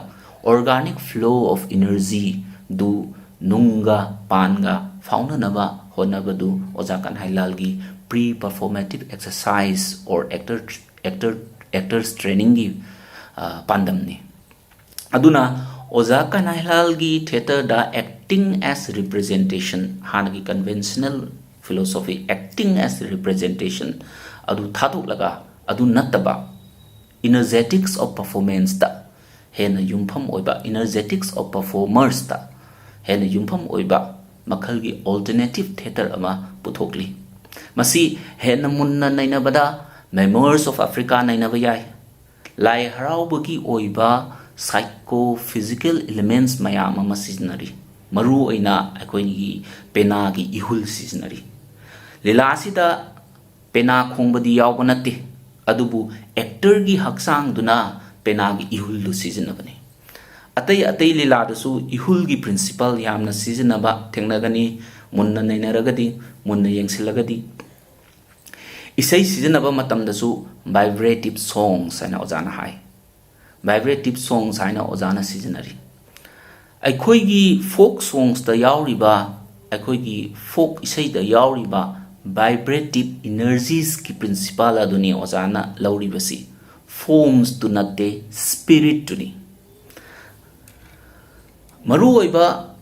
organic flow of energy ꯗꯨ ꯅꯨꯡꯒ ꯄꯥꯟꯒ ꯐꯥꯎꯅꯅꯕ ꯍꯣꯠꯅꯕꯗꯨ ꯑꯣꯖꯥ ꯀꯟꯍꯩꯂꯥꯜꯒꯤ pre performative exercise or actor, actor, actors training ꯒꯤ, ꯑ, ꯄꯥꯟꯗꯝꯅꯤ꯫ ꯑꯗꯨꯅ ꯑꯣꯖꯥ ꯀꯟꯍꯩꯂꯥꯜꯒꯤ theatre ꯗ acting as representation, ꯍꯥꯟꯅꯒꯤ conventional philosophy, acting as representation ꯑꯗꯨ ꯊꯥꯗꯣꯛꯂꯒ, ꯑꯗꯨ ꯅꯠꯇꯕ energetics of performance ꯇ ꯍꯦꯟꯅ ꯌꯨꯝꯐꯝ ꯑꯣꯏꯕ, energetics of performers ꯇ ꯍꯦꯟꯅ ꯌꯨꯝꯐꯝ ꯑꯣꯏꯕ ꯃꯈꯜꯒꯤ alternative theatre ꯑꯃ ꯄꯨꯊꯣꯛꯂꯤ꯫ ꯃꯁꯤ ꯍꯦꯟꯅ ꯃꯨꯟꯅ ꯅꯩꯅꯕꯗ Memoirs of Africa ꯅꯩꯅꯕ ꯌꯥꯏ꯫ ꯂꯥꯏ ꯍꯔꯥꯎꯕꯒꯤ ꯑꯣꯏꯕ psychophysical elements ꯃꯌꯥꯝ ꯑꯃ ꯁꯤꯖꯤꯟꯅꯔꯤ꯫ ꯃꯔꯨꯑꯣꯏꯅ ꯑꯩꯈꯣꯏꯒꯤ ꯄꯦꯅꯥꯒꯤ ꯏꯍꯨꯜ ꯁꯤꯖꯤꯟꯅꯔꯤ꯫ ꯂꯤꯂꯥ ꯑꯁꯤꯗ ꯄꯦꯅꯥ ꯈꯣꯡꯕꯗꯤ ꯌꯥꯎꯕ ꯅꯠꯇꯦ, ꯑꯗꯨꯕꯨ actorꯒꯤ ꯍꯛꯆꯥꯡꯗꯨꯅ ꯄꯦꯅꯥꯒꯤ ꯏꯍꯨꯜꯗꯨ ꯁꯤꯖꯤꯟꯅꯕꯅꯤ꯫ ꯑꯇꯩ ꯑꯇꯩ ꯂꯤꯂꯥꯗꯁꯨ ꯏꯍꯨꯜꯒꯤ principle ꯌꯥꯝꯅ ꯁꯤꯖꯤꯟꯅꯕ ꯊꯦꯡꯅꯒꯅꯤ꯫ ꯃꯨꯟꯅ ꯅꯩꯅꯔꯒꯗꯤ, ꯃꯨꯟꯅ ꯌꯦꯡꯁꯤꯜꯂꯒꯗꯤ, ꯏꯁꯩ ꯁꯤꯖꯤꯟꯅꯕ ꯃꯇꯝꯗꯁꯨ vibrative songs ꯍꯥꯏꯅ ꯑꯣꯖꯥꯅ ꯍꯥꯏ꯫ Vibrative songs ꯍꯥꯏꯅ ꯑꯣꯖꯥꯅ ꯁꯤꯖꯤꯟꯅꯔꯤ꯫ ꯑꯩꯈꯣꯏꯒꯤ folk songsꯇ ꯌꯥꯎꯔꯤꯕ, ꯑꯩꯈꯣꯏꯒꯤ folk ꯏꯁꯩꯗ ꯌꯥꯎꯔꯤꯕ vibrative energiesꯀꯤ principle ꯑꯗꯨꯅꯤ ꯑꯣꯖꯥꯅ ꯂꯧꯔꯤꯕꯁꯤ꯫ Formsꯇꯨ ꯅꯠꯇꯦ, spiritꯇꯨꯅꯤ꯫ ꯃꯔꯨꯑꯣꯏꯕ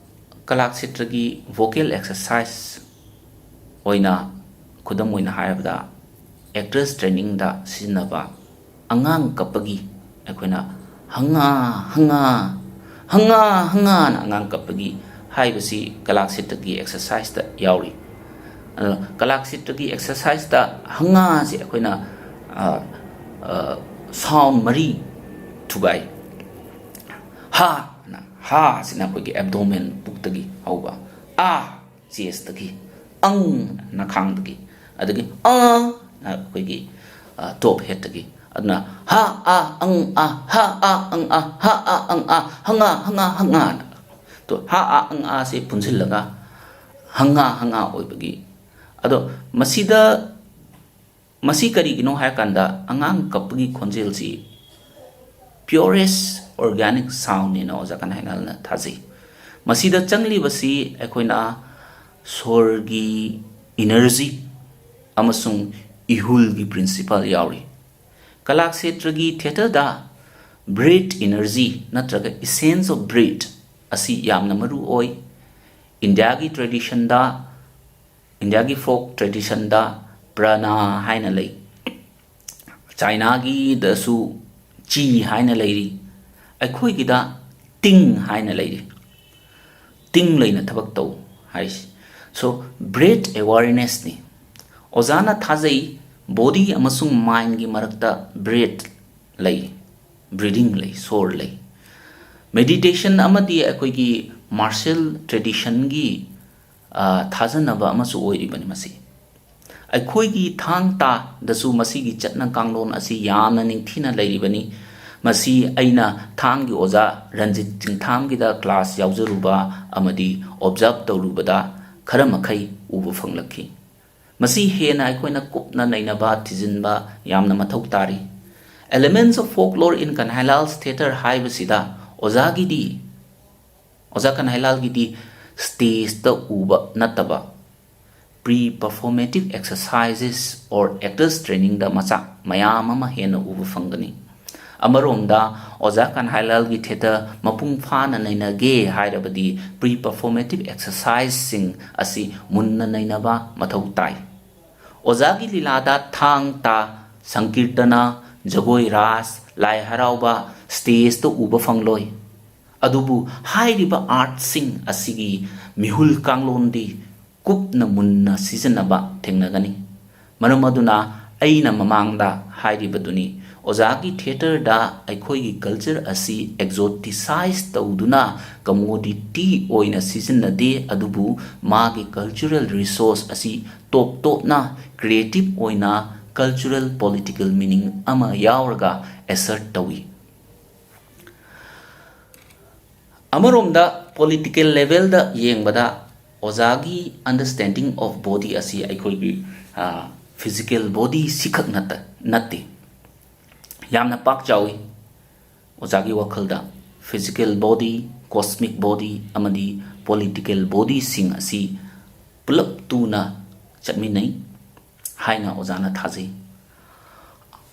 ꯀꯂꯥꯛꯁꯦꯇ꯭ꯔꯒꯤ vocal exercise ꯑꯣꯏꯅ ꯈꯨꯗꯝ ꯑꯣꯏꯅ ꯍꯥꯏꯔꯕꯗ, actors trainingꯗ ꯁꯤꯖꯤꯟꯅꯕ ꯑꯉꯥꯡ ꯀꯞꯄꯒꯤ ꯑꯩꯈꯣꯏꯅ "ꯍꯪꯉꯥ, ꯍꯪꯉꯥ, ꯍꯪꯉꯥ, ꯍꯪꯉꯥꯅ" ꯑꯉꯥꯡ ꯀꯞꯄꯒꯤ ꯍꯥꯏꯕꯁꯤ ꯀꯂꯥꯛꯁꯦꯇ꯭ꯔꯒꯤ exerciseꯇ ꯌꯥꯎꯔꯤ꯫ ꯑꯗꯣ ꯀꯂꯥꯛꯁꯦꯇ꯭ꯔꯒꯤ exerciseꯇ "ꯍꯪꯉꯥꯁꯦ" ꯑꯩꯈꯣꯏꯅ, ꯑ, ꯑ, sound ꯃꯔꯤ ꯊꯨꯒꯥꯏ꯫ "ꯍꯥ" ꯅ, "ꯍꯥ" ꯁꯤꯅ ꯑꯩꯈꯣꯏꯒꯤ abdomen, ꯄꯨꯛꯇꯒꯤ ꯍꯧꯕ, "ꯑꯥ" chestꯇꯒꯤ, "ꯑꯪ" ꯅꯈꯥꯡꯗꯒꯤ, ꯑꯗꯒꯤ "ꯑꯥ" ꯅ ꯑꯩꯈꯣꯏꯒꯤ, ꯑ, top headꯇꯒꯤ꯫ ꯑꯗꯨꯅ "ꯍꯥ ꯑꯥ ꯑꯪ ꯑꯥ, ꯍꯥ ꯑꯥ ꯑꯪ ꯑꯥ, ꯍꯥ ꯑꯥ ꯑꯪ ꯑꯥ, ꯍꯪꯉꯥ ꯍꯪꯉꯥ ꯍꯪꯉꯥ" ꯅ꯫ ꯇꯣ, "ꯍꯥ ꯑꯥ ꯑꯪ ꯑꯥ" ꯁꯦ ꯄꯨꯟꯁꯤꯜꯂꯒ "ꯍꯪꯉꯥ ꯍꯪꯉꯥ" ꯑꯣꯏꯕꯒꯤ꯫ ꯑꯗꯣ ꯃꯁꯤꯗ ꯃꯁꯤ ꯀꯔꯤꯒꯤꯅꯣ ꯍꯥꯏꯔꯀꯥꯟꯗ, ꯑꯉꯥꯡ ꯀꯞꯄꯒꯤ ꯈꯣꯟꯖꯦꯜꯁꯤ purest organic soundꯅꯦꯅ ꯑꯣꯖꯥ ꯀꯅꯥ ꯍꯥꯏꯅ ꯊꯥꯖꯩ꯫ ꯃꯁꯤꯗ ꯆꯪꯂꯤꯕꯁꯤ ꯑꯩꯈꯣꯏꯅ ꯁꯣꯔꯒꯤ energy ꯑꯃꯁꯨꯡ ꯏꯍꯨꯜꯒꯤ principle ꯌꯥꯎꯔꯤ꯫ ꯀꯂꯥꯛꯁꯦꯇ꯭ꯔꯒꯤ theatreꯗ breath energy ꯅꯠꯇ꯭ꯔꯒ essence of breath ꯑꯁꯤ ꯌꯥꯝꯅ ꯃꯔꯨ ꯑꯣꯏ꯫ ꯏꯟꯗꯤꯌꯥꯒꯤ traditionꯗ, ꯏꯟꯗꯤꯌꯥꯒꯤ folk traditionꯗ prana ꯍꯥꯏꯅ ꯂꯩ꯫ ꯆꯥꯏꯅꯥꯒꯤꯗꯁꯨ chi ꯍꯥꯏꯅ ꯂꯩꯔꯤ꯫ ꯑꯩꯈꯣꯏꯒꯤꯗ ting ꯍꯥꯏꯅ ꯂꯩꯔꯤ꯫ ꯇꯤꯡ ꯂꯩꯅ ꯊꯕꯛ ꯇꯧ ꯍꯥꯏꯁꯤ꯫ So, breath awarenessꯅꯤ꯫ ꯑꯣꯖꯥꯅ ꯊꯥꯖꯩ, body ꯑꯃꯁꯨꯡ mindꯒꯤ ꯃꯔꯛꯇ breath ꯂꯩ, breathing ꯂꯩ, ꯁꯣꯔ ꯂꯩ꯫ Meditation ꯑꯃꯗꯤ ꯑꯩꯈꯣꯏꯒꯤ martial traditionꯒꯤ, ꯑ, ꯊꯥꯖꯅꯕ ꯑꯃꯁꯨ ꯑꯣꯏꯔꯤꯕꯅꯤ ꯃꯁꯤ꯫ ꯑꯩꯈꯣꯏꯒꯤ ꯊꯥꯡ ꯇꯥꯗꯁꯨ ꯃꯁꯤꯒꯤ ꯆꯠꯅ ꯀꯥꯡꯂꯣꯟ ꯑꯁꯤ ꯌꯥꯝꯅ ꯅꯤꯡꯊꯤꯅ ꯂꯩꯔꯤꯕꯅꯤ꯫ ꯃꯁꯤ ꯑꯩꯅ ꯊꯥꯡꯒꯤ ꯑꯣꯖꯥ ꯔꯟꯖꯤꯠ ꯆꯤꯡꯊꯥꯝꯒꯤꯗ class ꯌꯥꯎꯖꯔꯨꯕ ꯑꯃꯗꯤ observe ꯇꯧꯔꯨꯕꯗ ꯈꯔ ꯃꯈꯩ ꯎꯕ ꯐꯪꯂꯛꯈꯤ꯫ ꯃꯁꯤ ꯍꯦꯟꯅ ꯑꯩꯈꯣꯏꯅ ꯀꯨꯞꯅ ꯅꯩꯅꯕ, ꯊꯤꯖꯤꯟꯕ ꯌꯥꯝꯅ ꯃꯊꯧ ꯇꯥꯔꯤ꯫ Elements of Folklore in Kanhailal's Theatre ꯍꯥꯏꯕꯁꯤꯗ ꯑꯣꯖꯥꯒꯤꯗꯤ, ꯑꯣꯖꯥ ꯀꯟꯍꯥꯏꯂꯥꯜꯒꯤꯗꯤ stageꯇ ꯎꯕ ꯅꯠꯇꯕ pre performative exercises or actors trainingꯗ ꯃꯆꯥꯛ ꯃꯌꯥꯝ ꯑꯃ ꯍꯦꯟꯅ ꯎꯕ ꯐꯪꯒꯅꯤ꯫ ꯑꯃꯔꯣꯝꯗ ꯑꯣꯖꯥ ꯀꯟꯍꯥꯏꯂꯥꯜꯒꯤ theatre ꯃꯄꯨꯡ ꯐꯥꯅ ꯅꯩꯅꯒꯦ ꯍꯥꯏꯔꯕꯗꯤ pre performative exerciseꯁꯤꯡ ꯑꯁꯤ ꯃꯨꯟꯅ ꯅꯩꯅꯕ ꯃꯊꯧ ꯇꯥꯏ꯫ ꯑꯣꯖꯥꯒꯤ ꯂꯤꯂꯥꯗ ꯊꯥꯡ ꯇꯥ, ꯁꯪꯀꯤꯔꯇꯅ, ꯖꯒꯣꯏ ꯔꯥꯁ, ꯂꯥꯏ ꯍꯔꯥꯎꯕ stageꯇ ꯎꯕ ꯐꯪꯂꯣꯏ꯫ ꯑꯗꯨꯕꯨ ꯍꯥꯏꯔꯤꯕ artꯁꯤꯡ ꯑꯁꯤꯒꯤ ꯃꯤꯍꯨꯜ ꯀꯥꯡꯂꯣꯟꯗꯤ ꯀꯨꯞꯅ ꯃꯨꯟꯅ ꯁꯤꯖꯤꯟꯅꯕ ꯊꯦꯡꯅꯒꯅꯤ꯫ ꯃꯔꯝ ꯑꯗꯨꯅ ꯑꯩꯅ ꯃꯃꯥꯡꯗ ꯍꯥꯏꯔꯤꯕꯗꯨꯅꯤ, ꯑꯣꯖꯥꯒꯤ theatreꯗ ꯑꯩꯈꯣꯏꯒꯤ culture ꯑꯁꯤ exoticize ꯇꯧꯗꯨꯅ commodity ꯑꯣꯏꯅ ꯁꯤꯖꯤꯟꯅꯗꯦ, ꯑꯗꯨꯕꯨ ꯃꯥꯒꯤ cultural resource ꯑꯁꯤ top topꯅ creative ꯑꯣꯏꯅ cultural political meaning ꯑꯃ ꯌꯥꯎꯔꯒ assert ꯇꯧꯏ꯫ ꯑꯃꯔꯣꯝꯗ political levelꯗ ꯌꯦꯡꯕꯗ ꯑꯣꯖꯥꯒꯤ understanding of body ꯑꯁꯤ ꯑꯩꯈꯣꯏꯒꯤ, ꯑ, physical body ꯁꯤꯈꯛ ꯅꯠꯇ-, ꯅꯠꯇꯦ꯫ ꯌꯥꯝꯅ ꯄꯥꯛ ꯆꯥꯎꯏ꯫ ꯑꯣꯖꯥꯒꯤ ꯋꯥꯈꯜꯗ physical body, cosmic body ꯑꯃꯗꯤ political bodyꯁꯤꯡ ꯑꯁꯤ ꯄꯨꯂꯞ ꯇꯨꯅ ꯆꯠꯃꯤꯟꯅꯩ ꯍꯥꯏꯅ ꯑꯣꯖꯥꯅ ꯊꯥꯖꯩ꯫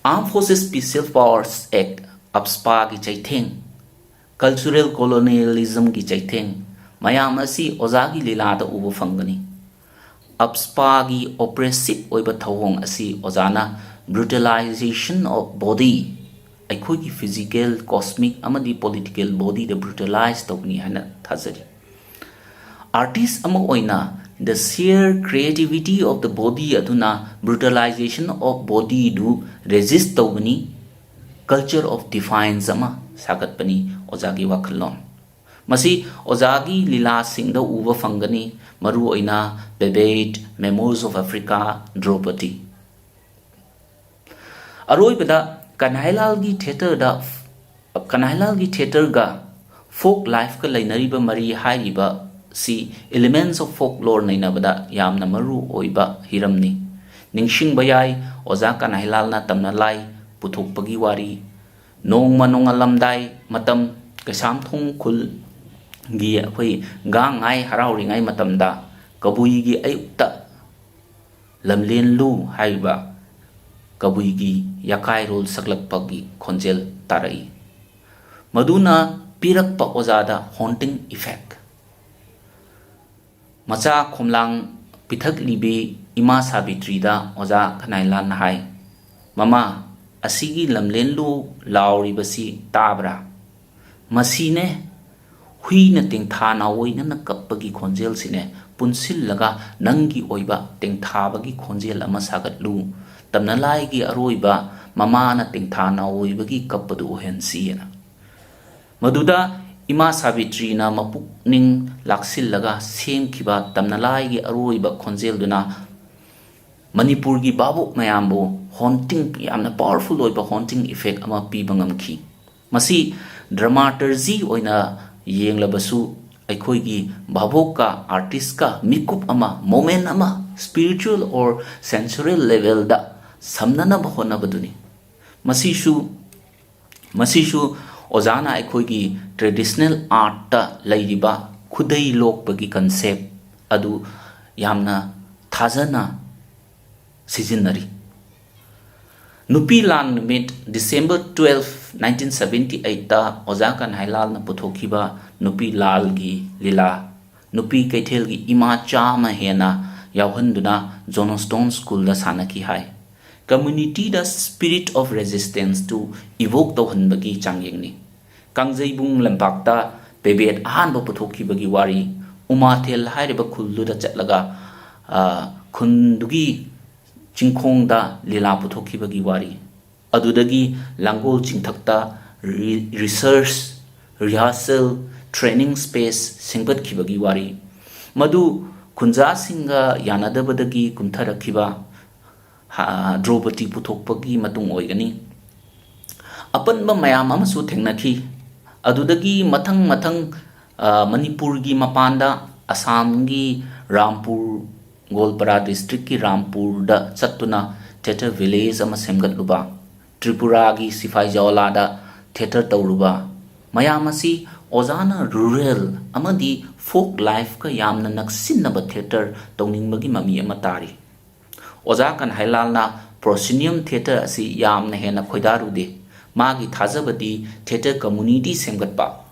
Armed Forces Special Powers Act, AFSPAꯒꯤ ꯆꯩꯊꯦꯡ, cultural colonialismꯒꯤ ꯆꯩꯊꯦꯡ, ꯃꯌꯥꯝ ꯑꯁꯤ ꯑꯣꯖꯥꯒꯤ ꯂꯤꯂꯥꯗ ꯎꯕ ꯐꯪꯒꯅꯤ꯫ AFSPAꯒꯤ oppressive ꯑꯣꯏꯕ ꯊꯧꯑꯣꯡ ꯑꯁꯤ ꯑꯣꯖꯥꯅ brutalization of body, ꯑꯩꯈꯣꯏꯒꯤ physical, cosmic ꯑꯃꯗꯤ political bodyꯗ brutalize ꯇꯧꯕꯅꯤ ꯍꯥꯏꯅ ꯊꯥꯖꯔꯤ꯫ Artist ꯑꯃ ꯑꯣꯏꯅ The sheer creativity of the body ꯑꯗꯨꯅ brutalization of body do resist ꯇꯧꯕꯅꯤ, culture of defiance ꯑꯃ ꯁꯥꯒꯠꯄꯅꯤ ꯑꯣꯖꯥꯒꯤ ꯋꯥꯈꯜꯂꯣꯟ꯫ ꯃꯁꯤ ꯑꯣꯖꯥꯒꯤ ꯂꯤꯂꯥꯁꯤꯡꯗ ꯎꯕ ꯐꯪꯒꯅꯤ, ꯃꯔꯨꯑꯣꯏꯅ Babette, Memoirs of Africa, Draupadi꯫ ꯑꯔꯣꯏꯕꯗ ꯀꯅꯥꯏꯂꯥꯜꯒꯤ ꯊꯤꯌꯦꯇꯔꯗ, ꯀꯅꯥꯏꯂꯥꯜꯒꯤ ꯊꯤꯌꯦꯇꯔꯒ ꯐꯣꯛ ꯂꯥꯏꯐꯀ ꯂꯩꯅꯔꯤꯕ ꯃꯔꯤ ꯍꯥꯏꯔꯤꯕ ꯁꯤ Elements of Folklore ꯅꯩꯅꯕꯗ ꯌꯥꯝꯅ ꯃꯔꯨ ꯑꯣꯏꯕ ꯍꯤꯔꯝꯅꯤ꯫ ꯅꯤꯡꯁꯤꯡꯕ ꯌꯥꯏ, ꯑꯣꯖꯥ ꯀꯅꯥꯏꯂꯥꯜꯅ ꯇꯝꯅ ꯂꯥꯏ ꯄꯨꯊꯣꯛꯄꯒꯤ ꯋꯥꯔꯤ, ꯅꯣꯡꯃ ꯅꯣꯡꯉꯥꯜꯂꯝꯗꯥꯏ ꯃꯇꯝ, ꯀꯩꯁꯥꯝꯊꯣꯡ ꯈꯨꯜꯒꯤ ꯑꯩꯈꯣꯏ ꯒꯥꯡ ꯉꯥꯏ ꯍꯔꯥꯎꯔꯤꯉꯩ ꯃꯇꯝꯗ ꯀꯕꯨꯏꯒꯤ ꯑꯌꯨꯛꯇ ꯂꯝꯂꯦꯟꯂꯨ ꯍꯥꯏꯔꯤꯕ ꯀꯕꯨꯏꯒꯤ ꯌꯥꯀꯥꯏꯔꯣꯜ ꯁꯛꯂꯛꯄꯒꯤ ꯈꯣꯟꯖꯦꯜ ꯇꯥꯔꯛꯏ꯫ ꯃꯗꯨꯅ ꯄꯤꯔꯛꯄ ꯑꯣꯖꯥꯗ haunting effect꯫ ꯃꯆꯥ ꯈꯣꯝꯂꯥꯡ ꯄꯤꯊꯛꯂꯤꯕꯤ ꯏꯃꯥ ꯁꯥꯕꯤꯇ꯭ꯔꯤꯗ ꯑꯣꯖꯥ ꯀꯅꯥꯏꯂꯥꯜꯅ ꯍꯥꯏ, "ꯃꯃꯥ, ꯑꯁꯤꯒꯤ ꯂꯝꯂꯦꯟꯂꯨ ꯂꯥꯎꯔꯤꯕꯁꯤ ꯇꯥꯕ꯭ꯔꯥ? ꯃꯁꯤꯅꯦ, ꯍꯨꯏꯅ ꯇꯦꯡꯊꯥ ꯅꯥꯑꯣꯏꯅꯅ ꯀꯞꯄꯒꯤ ꯈꯣꯟꯖꯦꯜꯁꯤꯅꯦ ꯄꯨꯟꯁꯤꯜꯂꯒ ꯅꯪꯒꯤ ꯑꯣꯏꯕ ꯇꯦꯡꯊꯥꯕꯒꯤ ꯈꯣꯟꯖꯦꯜ ꯑꯃ ꯁꯥꯒꯠꯂꯨ꯫ ꯇꯝꯅꯂꯥꯏꯒꯤ ꯑꯔꯣꯏꯕ ꯃꯃꯥꯅ ꯇꯦꯡꯊꯥ ꯅꯥꯑꯣꯏꯕꯒꯤ ꯀꯞꯄꯗꯨ ꯑꯣꯏꯍꯟꯁꯤ" ꯍꯥꯏꯅ꯫ ꯃꯗꯨꯗ ꯏꯃꯥ ꯁꯥꯕꯤꯇ꯭ꯔꯤꯅ ꯃꯄꯨꯛꯅꯤꯡ ꯂꯥꯛꯁꯤꯜꯂꯒ ꯁꯦꯝꯈꯤꯕ ꯇꯝꯅꯂꯥꯏꯒꯤ ꯑꯔꯣꯏꯕ ꯈꯣꯟꯖꯦꯜꯗꯨꯅ ꯃꯅꯤꯄꯨꯔꯒꯤ ꯚꯥꯕꯣꯛ ꯃꯌꯥꯝꯕꯨ haunting, ꯌꯥꯝꯅ powerful ꯑꯣꯏꯕ haunting effect ꯑꯃ ꯄꯤꯕ ꯉꯝꯈꯤ꯫ ꯃꯁꯤ dramaturgy ꯑꯣꯏꯅ ꯌꯦꯡꯂꯕꯁꯨ ꯑꯩꯈꯣꯏꯒꯤ ꯚꯥꯕꯣꯛꯀ artistꯀ ꯃꯤꯀꯨꯞ ꯑꯃ, moment ꯑꯃ spiritual or sensorial levelꯗ ꯁꯝꯅꯅꯕ ꯍꯣꯠꯅꯕꯗꯨꯅꯤ꯫ ꯃꯁꯤꯁꯨ, ꯃꯁꯤꯁꯨ ꯑꯣꯖꯥꯅ ꯑꯩꯈꯣꯏꯒꯤ traditional artꯇ ꯂꯩꯔꯤꯕ ꯈꯨꯗꯩ ꯂꯣꯛꯄꯒꯤ concept ꯑꯗꯨ ꯌꯥꯝꯅ ꯊꯥꯖꯅ ꯁꯤꯖꯤꯟꯅꯔꯤ꯫ ꯅꯨꯄꯤ ꯂꯥꯟ ꯅꯨꯃꯤꯠ, December twelve, nineteen seventy eightꯇ ꯑꯣꯖꯥ ꯀꯟꯍꯥꯏꯂꯥꯜꯅ ꯄꯨꯊꯣꯛꯈꯤꯕ ꯅꯨꯄꯤ ꯂꯥꯜꯒꯤ ꯂꯤꯂꯥ, ꯅꯨꯄꯤ ꯀꯩꯊꯦꯜꯒꯤ ꯏꯃꯥ ꯆꯥꯝꯃ ꯍꯦꯟꯅ ꯌꯥꯎꯍꯟꯗꯨꯅ Johnstone Schoolꯗ ꯁꯥꯟꯅꯈꯤ ꯍꯥꯏ꯫ Communityꯗ spirit of resistanceꯇꯨ evoke ꯇꯧꯍꯟꯕꯒꯤ ꯆꯥꯡꯌꯦꯡꯅꯤ꯫ ꯀꯥꯡꯖꯩꯕꯨꯡ ꯂꯝꯄꯥꯛꯇ ꯕꯦꯕꯦꯠ ꯑꯍꯥꯟꯕ ꯄꯨꯊꯣꯛꯈꯤꯕꯒꯤ ꯋꯥꯔꯤ, ꯎꯃꯥꯊꯦꯜ ꯍꯥꯏꯔꯤꯕ ꯈꯨꯜꯗꯨꯗ ꯆꯠꯂꯒ, ꯑ, ꯈꯨꯟꯗꯨꯒꯤ ꯆꯤꯡꯈꯣꯡꯗ ꯂꯤꯂꯥ ꯄꯨꯊꯣꯛꯈꯤꯕꯒꯤ ꯋꯥꯔꯤ꯫ ꯑꯗꯨꯗꯒꯤ ꯂꯥꯡꯒꯣꯜ ꯆꯤꯡꯊꯛꯇ ꯔꯤ-, research, rehearsal, training space ꯁꯦꯝꯒꯠꯈꯤꯕꯒꯤ ꯋꯥꯔꯤ꯫ ꯃꯗꯨ ꯈꯨꯟꯖꯥꯁꯤꯡꯒ ꯌꯥꯅꯗꯕꯗꯒꯤ ꯀꯨꯝꯊꯔꯛꯈꯤꯕ, ꯍ-, ꯗ꯭ꯔꯧꯄꯗꯤ ꯄꯨꯊꯣꯛꯄꯒꯤ ꯃꯇꯨꯡ ꯑꯣꯏꯒꯅꯤ꯫ ꯑꯄꯟꯕ ꯃꯌꯥꯝ ꯑꯃꯁꯨ ꯊꯦꯡꯅꯈꯤ꯫ ꯑꯗꯨꯗꯒꯤ ꯃꯊꯪ ꯃꯊꯪ, ꯑ, ꯃꯅꯤꯄꯨꯔꯒꯤ ꯃꯄꯥꯟꯗ ꯑꯁꯥꯝꯒꯤ ꯔꯥꯝꯄꯨꯔ, ꯒꯣꯜꯄꯥꯔꯥ districtꯀꯤ ꯔꯥꯝꯄꯨꯔꯗ ꯆꯠꯇꯨꯅ theatre village ꯑꯃ ꯁꯦꯝꯒꯠꯂꯨꯕ, ꯇ꯭ꯔꯤꯄꯨꯔꯥꯒꯤ ꯁꯤꯐꯥꯏꯖꯋꯥꯂꯥꯗ theatre ꯇꯧꯔꯨꯕ, ꯃꯌꯥꯝ ꯑꯁꯤ ꯑꯣꯖꯥꯅ rural ꯑꯃꯗꯤ folk lifeꯀ ꯌꯥꯝꯅ ꯅꯛꯁꯤꯟꯅꯕ theatre ꯇꯧꯅꯤꯡꯕꯒꯤ ꯃꯃꯤ ꯑꯃ ꯇꯥꯔꯤ꯫ ꯑꯣꯖꯥ ꯀꯟꯍꯥꯏꯂꯥꯜꯅ proscenium theatre ꯑꯁꯤ ꯌꯥꯝꯅ ꯍꯦꯟꯅ ꯈꯣꯏꯗꯥꯔꯨꯗꯦ꯫ ꯃꯥꯒꯤ ꯊꯥꯖꯕꯗꯤ theatre community ꯁꯦꯝꯒꯠꯄ꯫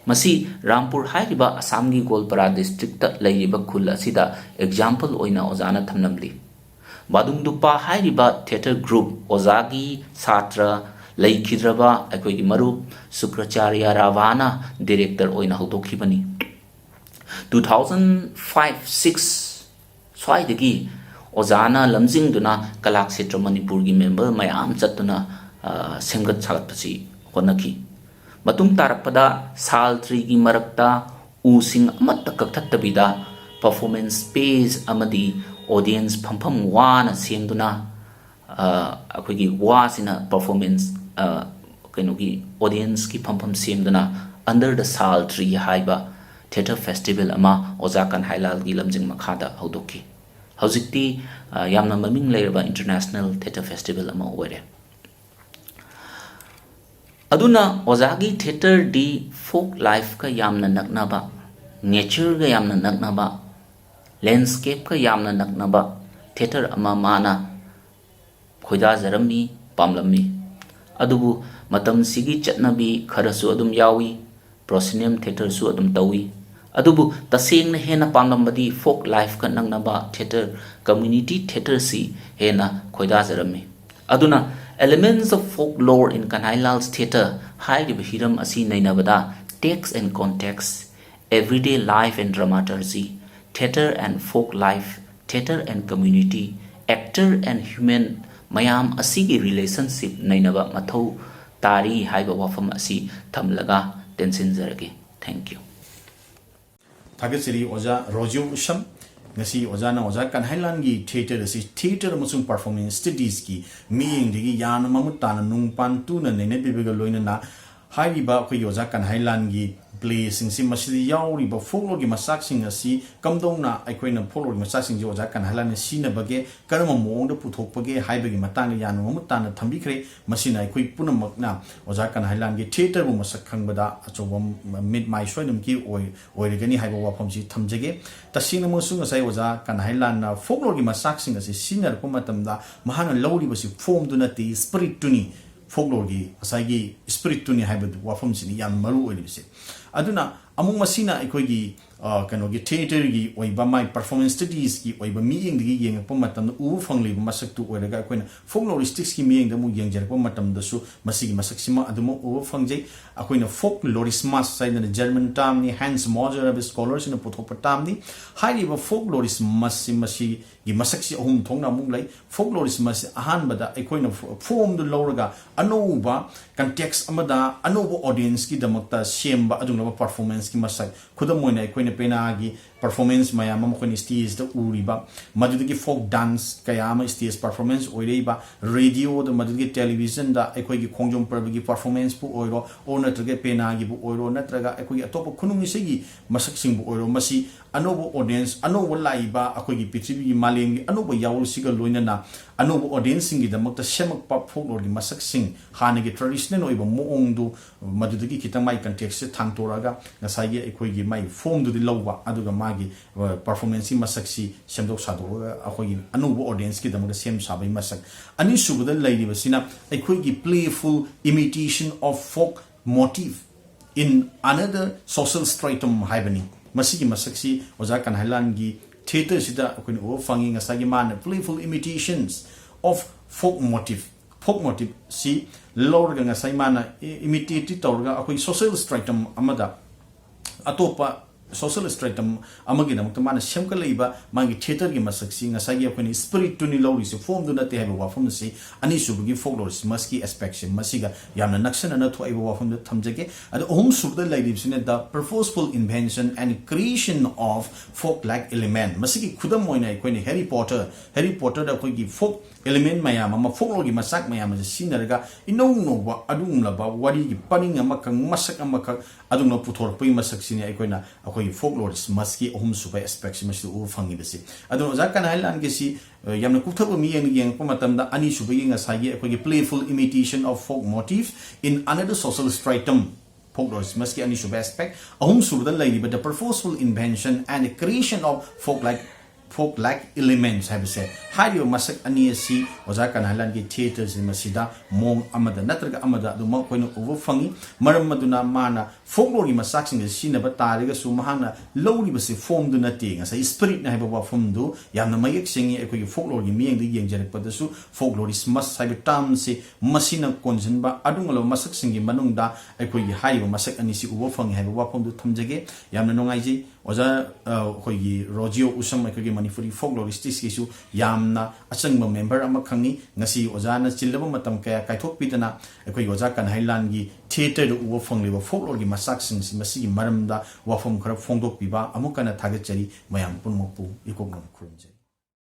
ꯃꯁꯤ ꯔꯥꯝꯄꯨꯔ ꯍꯥꯏꯔꯤꯕ ꯑꯁꯥꯝꯒꯤ ꯒꯣꯜꯄꯥꯔꯥ districtꯇ ꯂꯩꯔꯤꯕ ꯈꯨꯜ ꯑꯁꯤꯗ example ꯑꯣꯏꯅ ꯑꯣꯖꯥꯅ ꯊꯝꯂꯝꯂꯤ꯫ ꯕꯥꯗꯨꯡꯗꯨꯄꯥ ꯍꯥꯏꯔꯤꯕ theatre group ꯑꯣꯖꯥꯒꯤ ꯁꯥꯇ꯭ꯔ ꯂꯩꯈꯤꯗ꯭ꯔꯕ ꯑꯩꯈꯣꯏꯒꯤ ꯃꯔꯨꯞ ꯁꯨꯀ꯭ꯔꯆꯥꯔꯌ ꯔꯥꯚꯥꯅ director ꯑꯣꯏꯅ ꯍꯧꯗꯣꯛꯈꯤꯕꯅꯤ꯫ Two thousand five six ꯁ꯭ꯋꯥꯏꯗꯒꯤ ꯑꯣꯖꯥꯅ ꯂꯝꯖꯤꯡꯗꯨꯅ ꯀꯂꯥ ꯀꯂꯥꯛꯁꯦꯇ꯭ꯔ ꯃꯅꯤꯄꯨꯔꯒꯤ member ꯃꯌꯥꯝ ꯆꯠꯇꯨꯅ, ꯑ, ꯁꯦꯝꯒꯠ ꯁꯥꯒꯠꯄꯁꯤ ꯍꯣꯠꯅꯈꯤ꯫ ꯃꯇꯨꯡ ꯇꯥꯔꯛꯄꯗ ꯁꯥꯜ ꯇ꯭ꯔꯤꯒꯤ ꯃꯔꯛꯇ ꯎꯁꯤꯡ ꯑꯃꯠꯇ ꯀꯛꯊꯠꯇꯕꯤꯗ performance space ꯑꯃꯗꯤ audience ꯐꯝꯐꯝ ꯋꯥꯅ ꯁꯦꯝꯗꯨꯅ, ꯑ, ꯑꯩꯈꯣꯏꯒꯤ ꯋꯥꯁꯤꯅ performance, ꯑ, ꯀꯩꯅꯣꯒꯤ audienceꯀꯤ ꯐꯝꯐꯝ ꯁꯦꯝꯗꯨꯅ under the Sal Tree ꯍꯥꯏꯕ theatre festival ꯑꯃ ꯑꯣꯖꯥ ꯀꯟꯍꯥꯏꯂꯥꯜꯒꯤ ꯂꯝꯖꯤꯡ ꯃꯈꯥꯗ ꯍꯧꯗꯣꯛꯈꯤ꯫ ꯍꯧꯖꯤꯛꯇꯤ, ꯑ, ꯌꯥꯝꯅ ꯃꯃꯤꯡ ꯂꯩꯔꯕ international theatre festival ꯑꯃ ꯑꯣꯏꯔꯦ꯫ ꯑꯗꯨꯅ ꯑꯣꯖꯥꯒꯤ theatreꯗꯤ folk lifeꯀ ꯌꯥꯝꯅ ꯅꯛꯅꯕ, natureꯒ ꯌꯥꯝꯅ ꯅꯛꯅꯕ, landscapeꯀ ꯌꯥꯝꯅ ꯅꯛꯅꯕ theatre ꯑꯃ ꯃꯥꯅ ꯈꯣꯏꯗꯥꯖꯔꯝꯃꯤ, ꯄꯥꯝꯂꯝꯃꯤ꯫ ꯑꯗꯨꯕꯨ ꯃꯇꯝꯁꯤꯒꯤ ꯆꯠꯅꯕꯤ ꯈꯔꯁꯨ ꯑꯗꯨꯝ ꯌꯥꯎꯏ, proscenium theatreꯁꯨ ꯑꯗꯨꯝ ꯇꯧꯏ꯫ ꯑꯗꯨꯕꯨ ꯇꯁꯦꯡꯅ ꯍꯦꯟꯅ ꯄꯥꯝꯂꯝꯕꯗꯤ folk lifeꯀ ꯅꯛꯅꯕ theatre, community theatreꯁꯤ ꯍꯦꯟꯅ ꯈꯣꯏꯗꯥꯖꯔꯝꯃꯤ꯫ ꯑꯗꯨꯅ Elements of Folklore in Kanhailal's Theatre ꯍꯥꯏꯔꯤꯕ ꯍꯤꯔꯝ ꯑꯁꯤ ꯅꯩꯅꯕꯗ text and context, Everyday life and dramaturgy, theatre and folk life, theatre and community, actor and human ꯃꯌꯥꯝ ꯑꯁꯤꯒꯤ relationship ꯅꯩꯅꯕ ꯃꯊꯧ ꯇꯥꯔꯤ ꯍꯥꯏꯕ ꯋꯥꯐꯝ ꯑꯁꯤ ꯊꯝꯂꯒ ꯇꯦꯟꯁꯤꯟꯖꯔꯒꯦ꯫ Thank you. ꯊꯥꯒꯠꯆꯔꯤ ꯑꯣꯖꯥ ꯔꯣꯖꯤꯌꯣ ꯎꯁꯝ꯫ ꯉꯁꯤ ꯑꯣꯖꯥꯅ ꯑꯣꯖꯥ ꯀꯟꯍꯥꯏꯂꯥꯟꯒꯤ theatre ꯑꯁꯤ theatre ꯑꯃꯁꯨꯡ performance studiesꯀꯤ ꯃꯤꯠꯌꯦꯡꯗꯒꯤ ꯌꯥꯝꯅ ꯃꯃꯨꯠ ꯇꯥꯅ ꯅꯨꯡꯄꯥꯟ ꯇꯨꯅ ꯅꯩꯅꯕꯤꯕꯒ ꯂꯣꯏꯅꯅ ꯍꯥꯏꯔꯤꯕ ꯑꯩꯈꯣꯏꯒꯤ ꯑꯣꯖꯥ ꯀꯟꯍꯥꯏꯂꯥꯟꯒꯤ playꯁꯤꯡꯁꯤ ꯃꯁꯤꯗ ꯌꯥꯎꯔꯤꯕ folkloreꯒꯤ ꯃꯆꯥꯛꯁꯤꯡ ꯑꯁꯤ ꯀꯝꯗꯧꯅ ꯑꯩꯈꯣꯏꯅ folkloreꯒꯤ ꯃꯆꯥꯛꯁꯤꯡꯁꯤ ꯑꯣꯖꯥ ꯀꯟꯍꯥꯏꯂꯥꯟꯅ ꯁꯤꯖꯤꯟꯅꯕꯒꯦ, ꯀꯔꯝꯕ ꯃꯑꯣꯡꯗ ꯄꯨꯊꯣꯛꯄꯒꯦ ꯍꯥꯏꯕꯒꯤ ꯃꯇꯥꯡꯗ ꯌꯥꯝꯅ ꯃꯃꯨꯠ ꯇꯥꯅ ꯊꯝꯕꯤꯈ꯭ꯔꯦ꯫ ꯃꯁꯤꯅ ꯑꯩꯈꯣꯏ ꯄꯨꯝꯅꯃꯛꯅ ꯑꯣꯖꯥ ꯀꯟꯍꯥꯏꯂꯥꯟꯒꯤ theatreꯕꯨ ꯃꯁꯛ ꯈꯪꯕꯗ ꯑꯆꯧꯕ ꯃꯤꯠ ꯃꯥꯏ ꯁꯣꯏꯗꯅꯃꯛꯀꯤ ꯑꯣꯏ ꯑꯣꯏꯔꯒꯅꯤ ꯍꯥꯏꯕ ꯋꯥꯐꯝꯁꯤ ꯊꯝꯖꯒꯦ꯫ ꯇꯁꯦꯡꯅꯃꯛꯁꯨ ꯉꯁꯥꯏ ꯑꯣꯖꯥ ꯀꯟꯍꯥꯏꯂꯥꯟꯅ folkloreꯒꯤ ꯃꯆꯥꯛꯁꯤꯡ ꯑꯁꯤ ꯁꯤꯖꯤꯟꯅꯔꯛꯄ ꯃꯇꯝꯗ ꯃꯍꯥꯛꯅ ꯂꯧꯔꯤꯕꯁꯤ formꯗꯨ ꯅꯠꯇꯦ, spiritꯇꯨꯅꯤ꯫ Folkloreꯒꯤ ꯉꯁꯥꯏꯒꯤ spiritꯇꯨꯅꯤ ꯍꯥꯏꯕꯗꯨ ꯋꯥꯐꯝꯁꯤꯅꯤ ꯌꯥꯝꯅ ꯃꯔꯨ ꯑꯣꯏꯔꯤꯕꯁꯦ꯫ ꯑꯗꯨꯅ ꯑꯃꯨꯛ ꯃꯁꯤꯅ ꯑꯩꯈꯣꯏꯒꯤ ꯑ, ꯀꯩꯅꯣꯒꯤ theatreꯒꯤ ꯑꯣꯏꯕ ꯃꯥꯏ performance studiesꯀꯤ ꯑꯣꯏꯕ ꯃꯤꯠꯌꯦꯡꯗꯒꯤ ꯌꯦꯡꯉꯛꯄ ꯃꯇꯝꯗ ꯎꯕ ꯐꯪꯂꯤꯕ ꯃꯁꯛꯇꯨ ꯑꯣꯏꯔꯒ ꯑꯩꯈꯣꯏꯅ folkloristicsꯀꯤ ꯃꯤꯠꯌꯦꯡꯗ ꯑꯃꯨꯛ ꯌꯦꯡꯖꯔꯛꯄ ꯃꯇꯝꯗꯁꯨ ꯃꯁꯤꯒꯤ ꯃꯁꯛꯁꯤꯃ ꯑꯗꯨꯃꯛ ꯎꯕ ꯐꯪꯖꯩ꯫ ꯑꯩꯈꯣꯏꯅ folklorismus ꯍꯥꯏꯗꯅ German termꯅꯤ, Hans Moser ꯍꯥꯏꯕ scholarꯁꯤꯡꯅ ꯄꯨꯊꯣꯛꯄ termꯅꯤ꯫ ꯍꯥꯏꯔꯤꯕ folklorismusꯁꯤ ꯃꯁꯤꯒꯤ ꯃꯁꯛꯁꯤ ꯑꯍꯨꯝ ꯊꯣꯛꯅ ꯑꯃꯨꯛ ꯂꯩ꯫ Folklorismusꯁꯤ ꯑꯍꯥꯟꯕꯗ ꯑꯩꯈꯣꯏꯅ formꯗꯨ ꯂꯧꯔꯒ ꯑꯅꯧꯕ context ꯑꯃꯗ ꯑꯅꯧꯕ audienceꯀꯤꯗꯃꯛꯇ ꯁꯦꯝꯕ ꯑꯗꯨꯒꯨꯝꯂꯕ performanceꯀꯤ ꯃꯁꯛ꯫ ꯈꯨꯗꯝ ꯑꯣꯏꯅ ꯑꯩꯈꯣꯏꯅ ꯄꯦꯅꯥꯒꯤ performance ꯃꯌꯥꯝ ꯑꯃ ꯑꯩꯈꯣꯏꯅ stageꯗ ꯎꯔꯤꯕ, ꯃꯗꯨꯗꯒꯤ folk dance ꯀꯌꯥ ꯑꯃ stage performance ꯑꯣꯏꯔꯛꯏꯕ, radioꯗ, ꯃꯗꯨꯗꯒꯤ televisionꯗ ꯑꯩꯈꯣꯏꯒꯤ ꯈꯣꯡꯖꯣꯝ ꯄꯔꯕꯒꯤ performanceꯄꯨ ꯑꯣꯏꯔꯣ, or ꯅꯠꯇ꯭ꯔꯒ ꯄꯦꯅꯥꯒꯤꯕꯨ ꯑꯣꯏꯔꯣ, ꯅꯠꯇ꯭ꯔꯒ ꯑꯩꯈꯣꯏꯒꯤ ꯑꯇꯣꯞꯄ ꯈꯨꯅꯨꯡ ꯏꯁꯩꯒꯤ ꯃꯁꯛꯁꯤꯡꯕꯨ ꯑꯣꯏꯔꯣ, ꯃꯁꯤ ꯑꯅꯧꯕ audience, ꯑꯅꯧꯕ ꯂꯥꯛꯏꯕ ꯑꯩꯈꯣꯏꯒꯤ ꯄ꯭ꯔꯤꯊꯤꯕꯤꯒꯤ ꯃꯥꯂꯦꯝꯒꯤ ꯑꯅꯧꯕ ꯌꯥꯑꯣꯜꯁꯤꯒ ꯂꯣꯏꯅꯅ ꯑꯅꯧꯕ audienceꯁꯤꯡꯒꯤꯗꯃꯛꯇ ꯁꯦꯝꯃꯛꯄ folkloreꯒꯤ ꯃꯁꯛꯁꯤꯡ, ꯍꯥꯟꯅꯒꯤ traditional ꯑꯣꯏꯕ ꯃꯑꯣꯡꯗꯨ ꯃꯗꯨꯗꯒꯤ ꯈꯤꯇꯪ ꯃꯥꯒꯤ contextꯁꯦ ꯊꯥꯡꯇꯣꯔꯛꯑꯒ ꯉꯁꯥꯏꯒꯤ ꯑꯩꯈꯣꯏꯒꯤ ꯃꯥꯒꯤ formꯗꯨꯗꯤ ꯂꯧꯕ, ꯑꯗꯨꯒ ꯃꯥꯒꯤ performanceꯀꯤ ꯃꯁꯛꯁꯤ ꯁꯦꯝꯗꯣꯛ ꯁꯥꯗꯣꯛꯑꯒ ꯑꯩꯈꯣꯏꯒꯤ ꯑꯅꯧꯕ audienceꯀꯤꯗꯃꯛꯇ ꯁꯦꯝ ꯁꯥꯕꯒꯤ ꯃꯁꯛ꯫ ꯑꯅꯤꯁꯨꯕꯗ ꯂꯩꯔꯤꯕꯁꯤꯅ ꯑꯩꯈꯣꯏꯒꯤ playful imitation of folk motif in another social stratum ꯍꯥꯏꯕꯅꯤ꯫ ꯃꯁꯤꯒꯤ ꯃꯁꯛꯁꯤ ꯑꯣꯖꯥ ꯀꯟꯍꯥꯏꯂꯥꯟꯒꯤ theatreꯁꯤꯗ ꯑꯩꯈꯣꯏꯅ ꯎꯕ ꯐꯪꯉꯤ꯫ ꯉꯁꯥꯏꯒꯤ ꯃꯥꯅ playful imitations of folk motif, folk motifꯁꯤ ꯂꯧꯔꯒ ꯉꯁꯥꯏ ꯃꯥꯅ imitate ꯇꯧꯔꯒ ꯑꯩꯈꯣꯏꯒꯤ social stratum ꯑꯃꯗ ꯑꯇꯣꯞꯄ social stratum ꯑꯃꯒꯤꯗꯃꯛꯇ ꯃꯥꯅ ꯁꯦꯝꯒꯠꯂꯛꯏꯕ ꯃꯥꯒꯤ theatreꯒꯤ ꯃꯁꯛꯁꯤ ꯉꯁꯥꯏꯒꯤ ꯑꯩꯈꯣꯏꯅ spiritꯇꯨꯅꯤ ꯂꯧꯔꯤꯁꯦ, formꯗꯨ ꯅꯠꯇꯦ ꯍꯥꯏꯕ ꯋꯥꯐꯝ ꯑꯁꯤ ꯑꯅꯤꯁꯨꯕꯒꯤ folklorismꯁꯀꯤ aspectꯁꯦ ꯃꯁꯤꯒ ꯌꯥꯝꯅ ꯅꯛꯁꯟꯅꯅ ꯊꯣꯛꯏꯕ ꯋꯥꯐꯝꯗꯨ ꯊꯝꯖꯒꯦ꯫ ꯑꯗꯣ ꯑꯍꯨꯝꯁꯨꯕꯗ ꯂꯩꯔꯤꯕꯁꯤꯅ the purposeful invention and creation of folk-like element꯫ ꯃꯁꯤꯒꯤ ꯈꯨꯗꯝ ꯑꯣꯏꯅ ꯑꯩꯈꯣꯏꯅ Harry Potter, Harry Potterꯗ ꯑꯩꯈꯣꯏꯒꯤ folk element ꯃꯌꯥꯝ ꯑꯃ, folkloreꯒꯤ ꯃꯆꯥꯛ ꯃꯌꯥꯝ ꯑꯁꯤ ꯁꯤꯖꯤꯟꯅꯔꯒ ꯏꯅꯧ ꯅꯧꯕ ꯑꯗꯨꯒꯨꯝꯂꯕ ꯋꯥꯔꯤꯒꯤ ꯄꯔꯤꯡ ꯑꯃꯈꯛ, ꯃꯁꯛ ꯑꯃꯈꯛ ꯑꯗꯨꯒꯨꯝꯂꯕ ꯄꯨꯊꯣꯔꯛꯄꯒꯤ ꯃꯁꯛꯁꯤꯅꯤ ꯑꯩꯈꯣꯏꯅ ꯑꯩꯈꯣꯏꯒꯤ folklorismꯁꯀꯤ ꯑꯍꯨꯝꯁꯨꯕ aspectꯁꯤ ꯃꯁꯤꯗ ꯎꯕ ꯐꯪꯉꯤꯕꯁꯤ꯫ ꯑꯗꯨꯅ ꯑꯣꯖꯥ ꯀꯟꯍꯩꯂꯥꯜꯒꯤꯁꯤ, ꯑ, ꯌꯥꯝꯅ ꯀꯨꯞꯊꯕ ꯃꯤꯠꯌꯦꯡꯅ ꯌꯦꯡꯉꯛꯄ ꯃꯇꯝꯗ ꯑꯅꯤꯁꯨꯕꯒꯤ ꯉꯁꯥꯏꯒꯤ ꯑꯩꯈꯣꯏꯒꯤ playful imitation of folk motif in another social stratum, folklorismꯁꯀꯤ ꯑꯅꯤꯁꯨꯕ aspect, ꯑꯍꯨꯝꯁꯨꯕꯗ ꯂꯩꯔꯤꯕ the purposeful invention and creation of folk-like, folk-like elements ꯍꯥꯏꯕꯁꯦ, ꯍꯥꯏꯔꯤꯕ ꯃꯁꯛ ꯑꯅꯤ ꯑꯁꯤ ꯑꯣꯖꯥ ꯀꯟꯍꯩꯂꯥꯜꯒꯤ theatreꯁꯤ ꯃꯁꯤꯗ ꯃꯑꯣꯡ ꯑꯃꯗ ꯅꯠꯇ꯭ꯔꯒ ꯑꯃꯗ ꯑꯗꯨꯃꯛ ꯑꯩꯈꯣꯏꯅ ꯎꯕ ꯐꯪꯉꯤ꯫ ꯃꯔꯝ ꯑꯗꯨꯅ ꯃꯥꯅ folkloreꯒꯤ ꯃꯆꯥꯛꯁꯤꯡ ꯑꯁꯤ ꯁꯤꯖꯤꯟꯅꯕ ꯇꯥꯔꯒꯁꯨ ꯃꯍꯥꯛꯅ ꯂꯧꯔꯤꯕꯁꯤ formꯗꯨ ꯅꯠꯇꯦ, ꯉꯁꯥꯏ spiritꯅ ꯍꯥꯏꯕ ꯋꯥꯐꯝꯗꯨ ꯌꯥꯝꯅ ꯃꯌꯦꯛ ꯁꯦꯡꯉꯤ꯫ ꯑꯩꯈꯣꯏꯒꯤ folkloreꯒꯤ ꯃꯤꯠꯌꯦꯡꯗ ꯌꯦꯡꯖꯔꯛꯄꯗꯁꯨ folklorismus ꯍꯥꯏꯕ termꯁꯤ ꯃꯁꯤꯅ ꯀꯣꯟꯁꯤꯟꯕ ꯑꯗꯨꯒꯨꯝꯂꯕ ꯃꯁꯛꯁꯤꯡꯒꯤ ꯃꯅꯨꯡꯗ ꯑꯩꯈꯣꯏꯒꯤ ꯍꯥꯏꯔꯤꯕ ꯃꯁꯛ ꯑꯅꯤꯁꯤ ꯎꯕ ꯐꯪꯉꯤ ꯍꯥꯏꯕ ꯋꯥꯐꯝꯗꯨ ꯊꯝꯖꯒꯦ꯫ ꯌꯥꯝꯅ ꯅꯨꯡꯉꯥꯏꯖꯩ ꯑꯣꯖꯥ, ꯑ, ꯑꯩꯈꯣꯏꯒꯤ ꯔꯣꯖꯤꯑꯣ ꯎꯁꯝ ꯑꯩꯈꯣꯏꯒꯤ ꯃꯅꯤꯄꯨꯔꯤ folkloristꯁꯀꯤꯁꯨ ꯌꯥꯝꯅ ꯑꯆꯪꯕ member ꯑꯃ ꯈꯪꯉꯤ꯫ ꯉꯁꯤ ꯑꯣꯖꯥꯅ ꯆꯤꯜꯂꯕ ꯃꯇꯝ ꯀꯌꯥ ꯀꯥꯏꯊꯣꯛꯄꯤꯗꯅ ꯑꯩꯈꯣꯏꯒꯤ ꯑꯣꯖꯥ ꯀꯟꯍꯩꯂꯥꯜꯒꯤ theatreꯗ ꯎꯕ ꯐꯪꯂꯤꯕ folkloreꯒꯤ ꯃꯆꯥꯛꯁꯤꯡꯁꯤ ꯃꯁꯤꯒꯤ ꯃꯔꯝꯗ ꯋꯥꯐꯝ ꯈꯔ ꯐꯣꯡꯗꯣꯛꯄꯤꯕ ꯑꯃꯨꯛ ꯍꯟꯅ ꯊꯥꯒꯠꯆꯔꯤ꯫ ꯃꯌꯥꯝ ꯄꯨꯝꯅꯃꯛꯄꯨ ꯏꯀꯣꯛ ꯅꯣꯡ